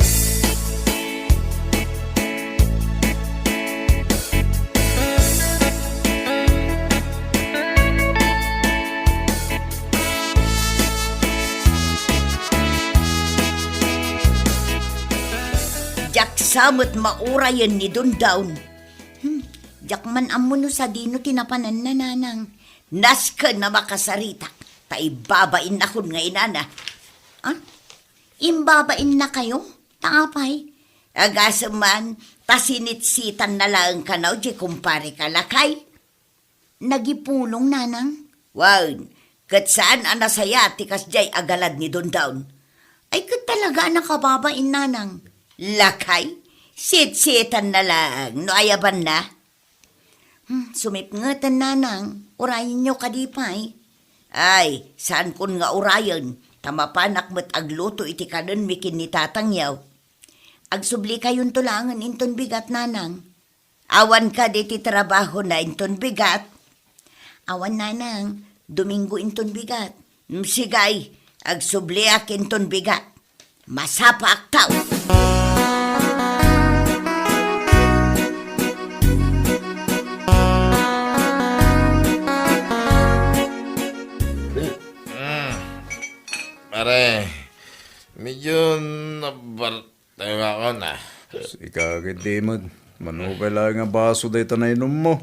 Diak sa met maurayen ni Dondon. Hmm, diak man ammo no sadino ti napananna, nanang. Nasken a makasaritak, ta ibbabainnakon nga inana. Ah? Imbabainnakayo? Ta apay? Agasem man, ta sinitsitanna laeng kano diay kumpareka, lakay. Nagipulong, nanang? Wen, ket saan a nasayaat ti kasdiay a galad ni Dondon. Ay, ket talaga a nakababain, nanang. Lakay, sitsitanna laeng no ayabanna. Hmm, sumipngeten, nanang. Urayenyo kadi pay? Ay, saankon nga urayen, ta mapanak met agluto iti kanenmi ken ni tatangyo. Agsublikayonto laengen inton bigat, nanang. Awan kadi ti trabahona inton bigat? Awan, nanang. Domingo inton bigat. Mm, sige, agsubliak inton bigat. Masapaak tao. Mm. Pare, medyo nabar-, Tayo nga ako na. Sika, ket di met. Mano pay laeng nga baso dayta nainummo?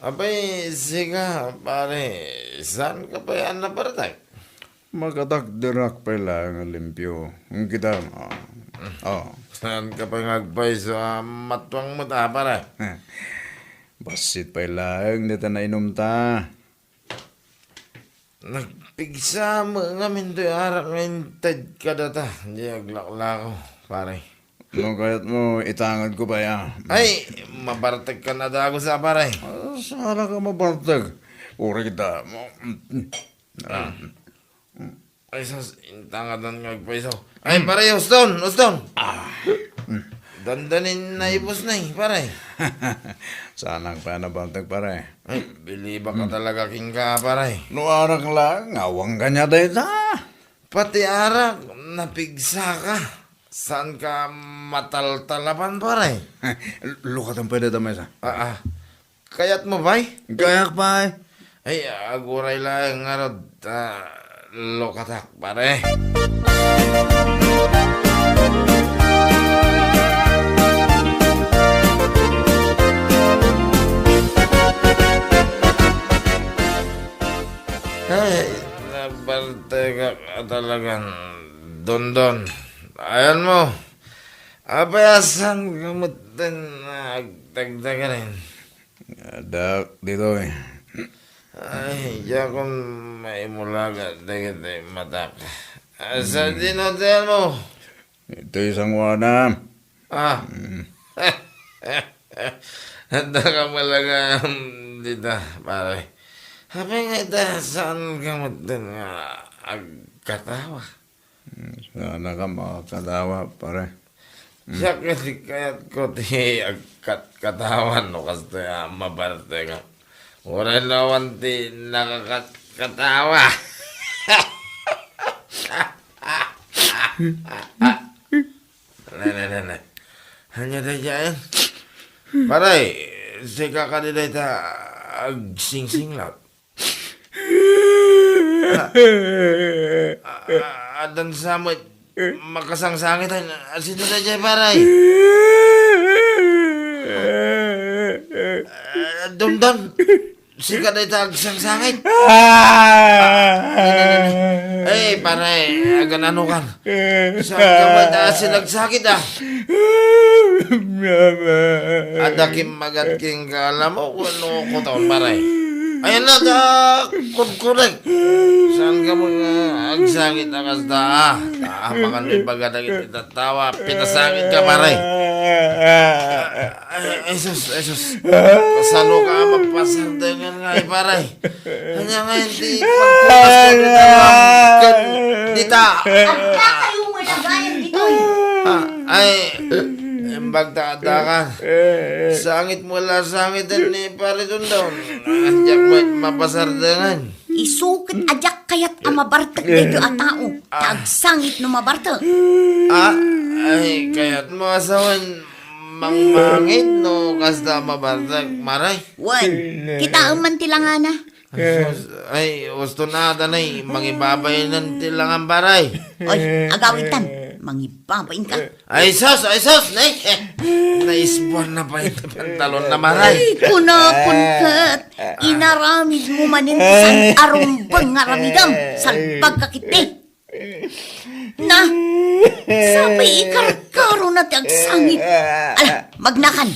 Apay, sika, pare, saanka pay a nabartek? Makatakderak pay laeng nga limpio. Ngem kita, ah, ah. Saanka pay nga agpayso a matuang met, ah, pare? Bassit pay laeng dayta nainumta. Nagpigsa met ngamin toy arak nga inted kadata, di aglaklako, pare. No kayatmo, itangedko pay, ah. Ay, mabartekkan a dagus a, pare. Ah, saanka mabartek. Uray kita. Ah. Ay, sus, intangadan nga agpayso. Ay, pare, uston, uston. Ah. Dandanin naibus na eh, pare. Saanak pay a nabartek, pare. Ay, bilibak ka talaga kenka, pare. No arak laeng, awan kaniak dayta. Pati arak, napigsaka. Saanka mataltalaban, pare? Lukatan pay dayta maysa. Ah, ah. Kayatmo pay? Kayak pay. Ay, aguray laeng ngarud, ta lukatak, pare. Ay, nabartekak a talagan, Dondon. Ayanmo, apay a saanka metten a agtagtagarin? Adda ditoy. Ay, diakon maimulaga dagiti matak. Asa din hotelmo? Itoy sangoanam. Ah. Mm. Adda ka malagam dita, pare. Apay nga ita, saanka metten nga agkatawa? Saanka makakatawa, pare. Siak ket kayatko ti agkatkatawa no kastoy a mabartek. Uray no awan ti nakakatkatawa. Ne, ne, ne, ne. Ania daydiay? Pare, sika kadi dayta agsingsinglat? Ah, ah, addan sa met makasangsangit. Sino daydiay, pare? Ah, Dondon, sika dayta agsangsangit. Ah, ne, ne, ne, ne. Eh, pare, agan-anokan. Saanka met a sinagsakit, ah? Adda kimmagat kenka, alamok wenno kuton, pare? Ayan na, ta, kudkudek. Saanka met nga agsakit a kasta, ah? Ah, makan ibaga dagiti tattawa, pinasakitka, pare. Ay, ay, sus, ay, sus. Kasano ka mapasardengen nga, ay, pare? Ania nga iti pagpukasko dita ken dita? Agka kayo mo nagayan ditoy. Ah, ay, imbag ta adda ka. Sangit mo la sangiten ni Pare Dondon. Diak met mapasardengen. Isu ket a diak kayat a mabartek daytoy a tao. Ta agsangit no mabartek. Ah, ay, kayatmo a sawen mangmangit no kasta a mabartek, pare? Wen, kitaem man ti langana. Sus, ay, uston a danay, mangibabainen ti langan, pare. Oy, agawitan, mangibabainka. Ay, sus, ay, sus, nay, eh, naisbuan na pay ti pantalonna, pare. Ay, kunakon ket, inaramidmo manen ti saan a rumbeng nga aramidem, salbagka ketdi. Na, sapay ikarkarona ti agsangit. Ala, magnakan.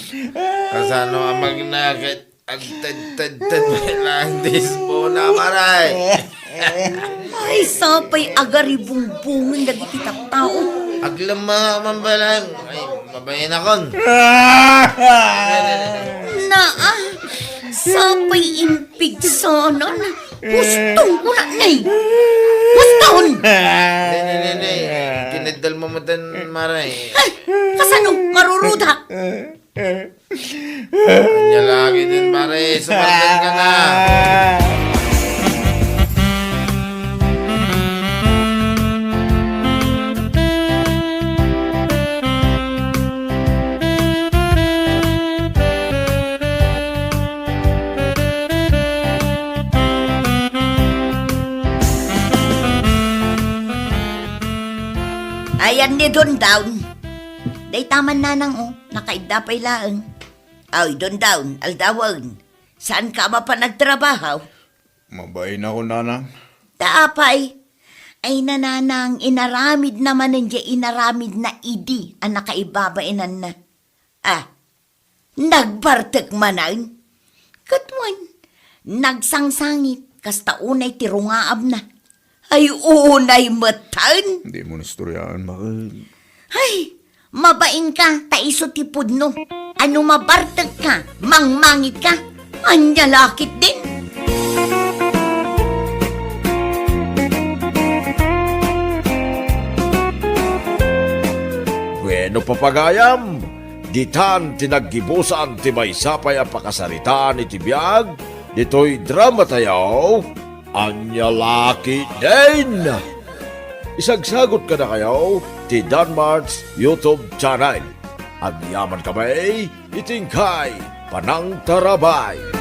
Kasano a magnakan? Agtedtedted met laeng ti isbona, pare. Ay, sapay agaribungbongen dagiti tattao. Aglemma man pay laeng. Ay, mabainakon. Naa, Sapay impigsanan. Huston ko na, nay. Huston! Ne, ne, ne, ne. Kineddalmo met, Mare. Ay, kasano? Marurudak. Ania la ketdin, pare. Sumargan ka na. Ayan ni Don Down. Dayta man, nanang, o, nakaidda pay laeng. Ay, Don Down, aldawen. Saan ka a mapan agtrabaho? Mabain ako, nanang. Ta apay? Ay, nanang, inaramid na manen diay inaramid na idi a nakaibabainanna. Ah, nagbartek manen? Ket wen, nagsangsangit, kasta unay ti rungaabna. Ay, unay metten. Dimo istoryaen, baket. Ay, mabain ka, ta isu ti pudno. Ano mabartek ka, mangmangit ka, ania la ketdin. Bueno, papagayam, ditan ti naggibusan ti maysa pay a pakasaritaan iti biag ditoy dramatayo. Ania la ketdin? Isagsagot kadakayo ti Danmart's YouTube channel. Agyaman kami iti inkay panangtarabay.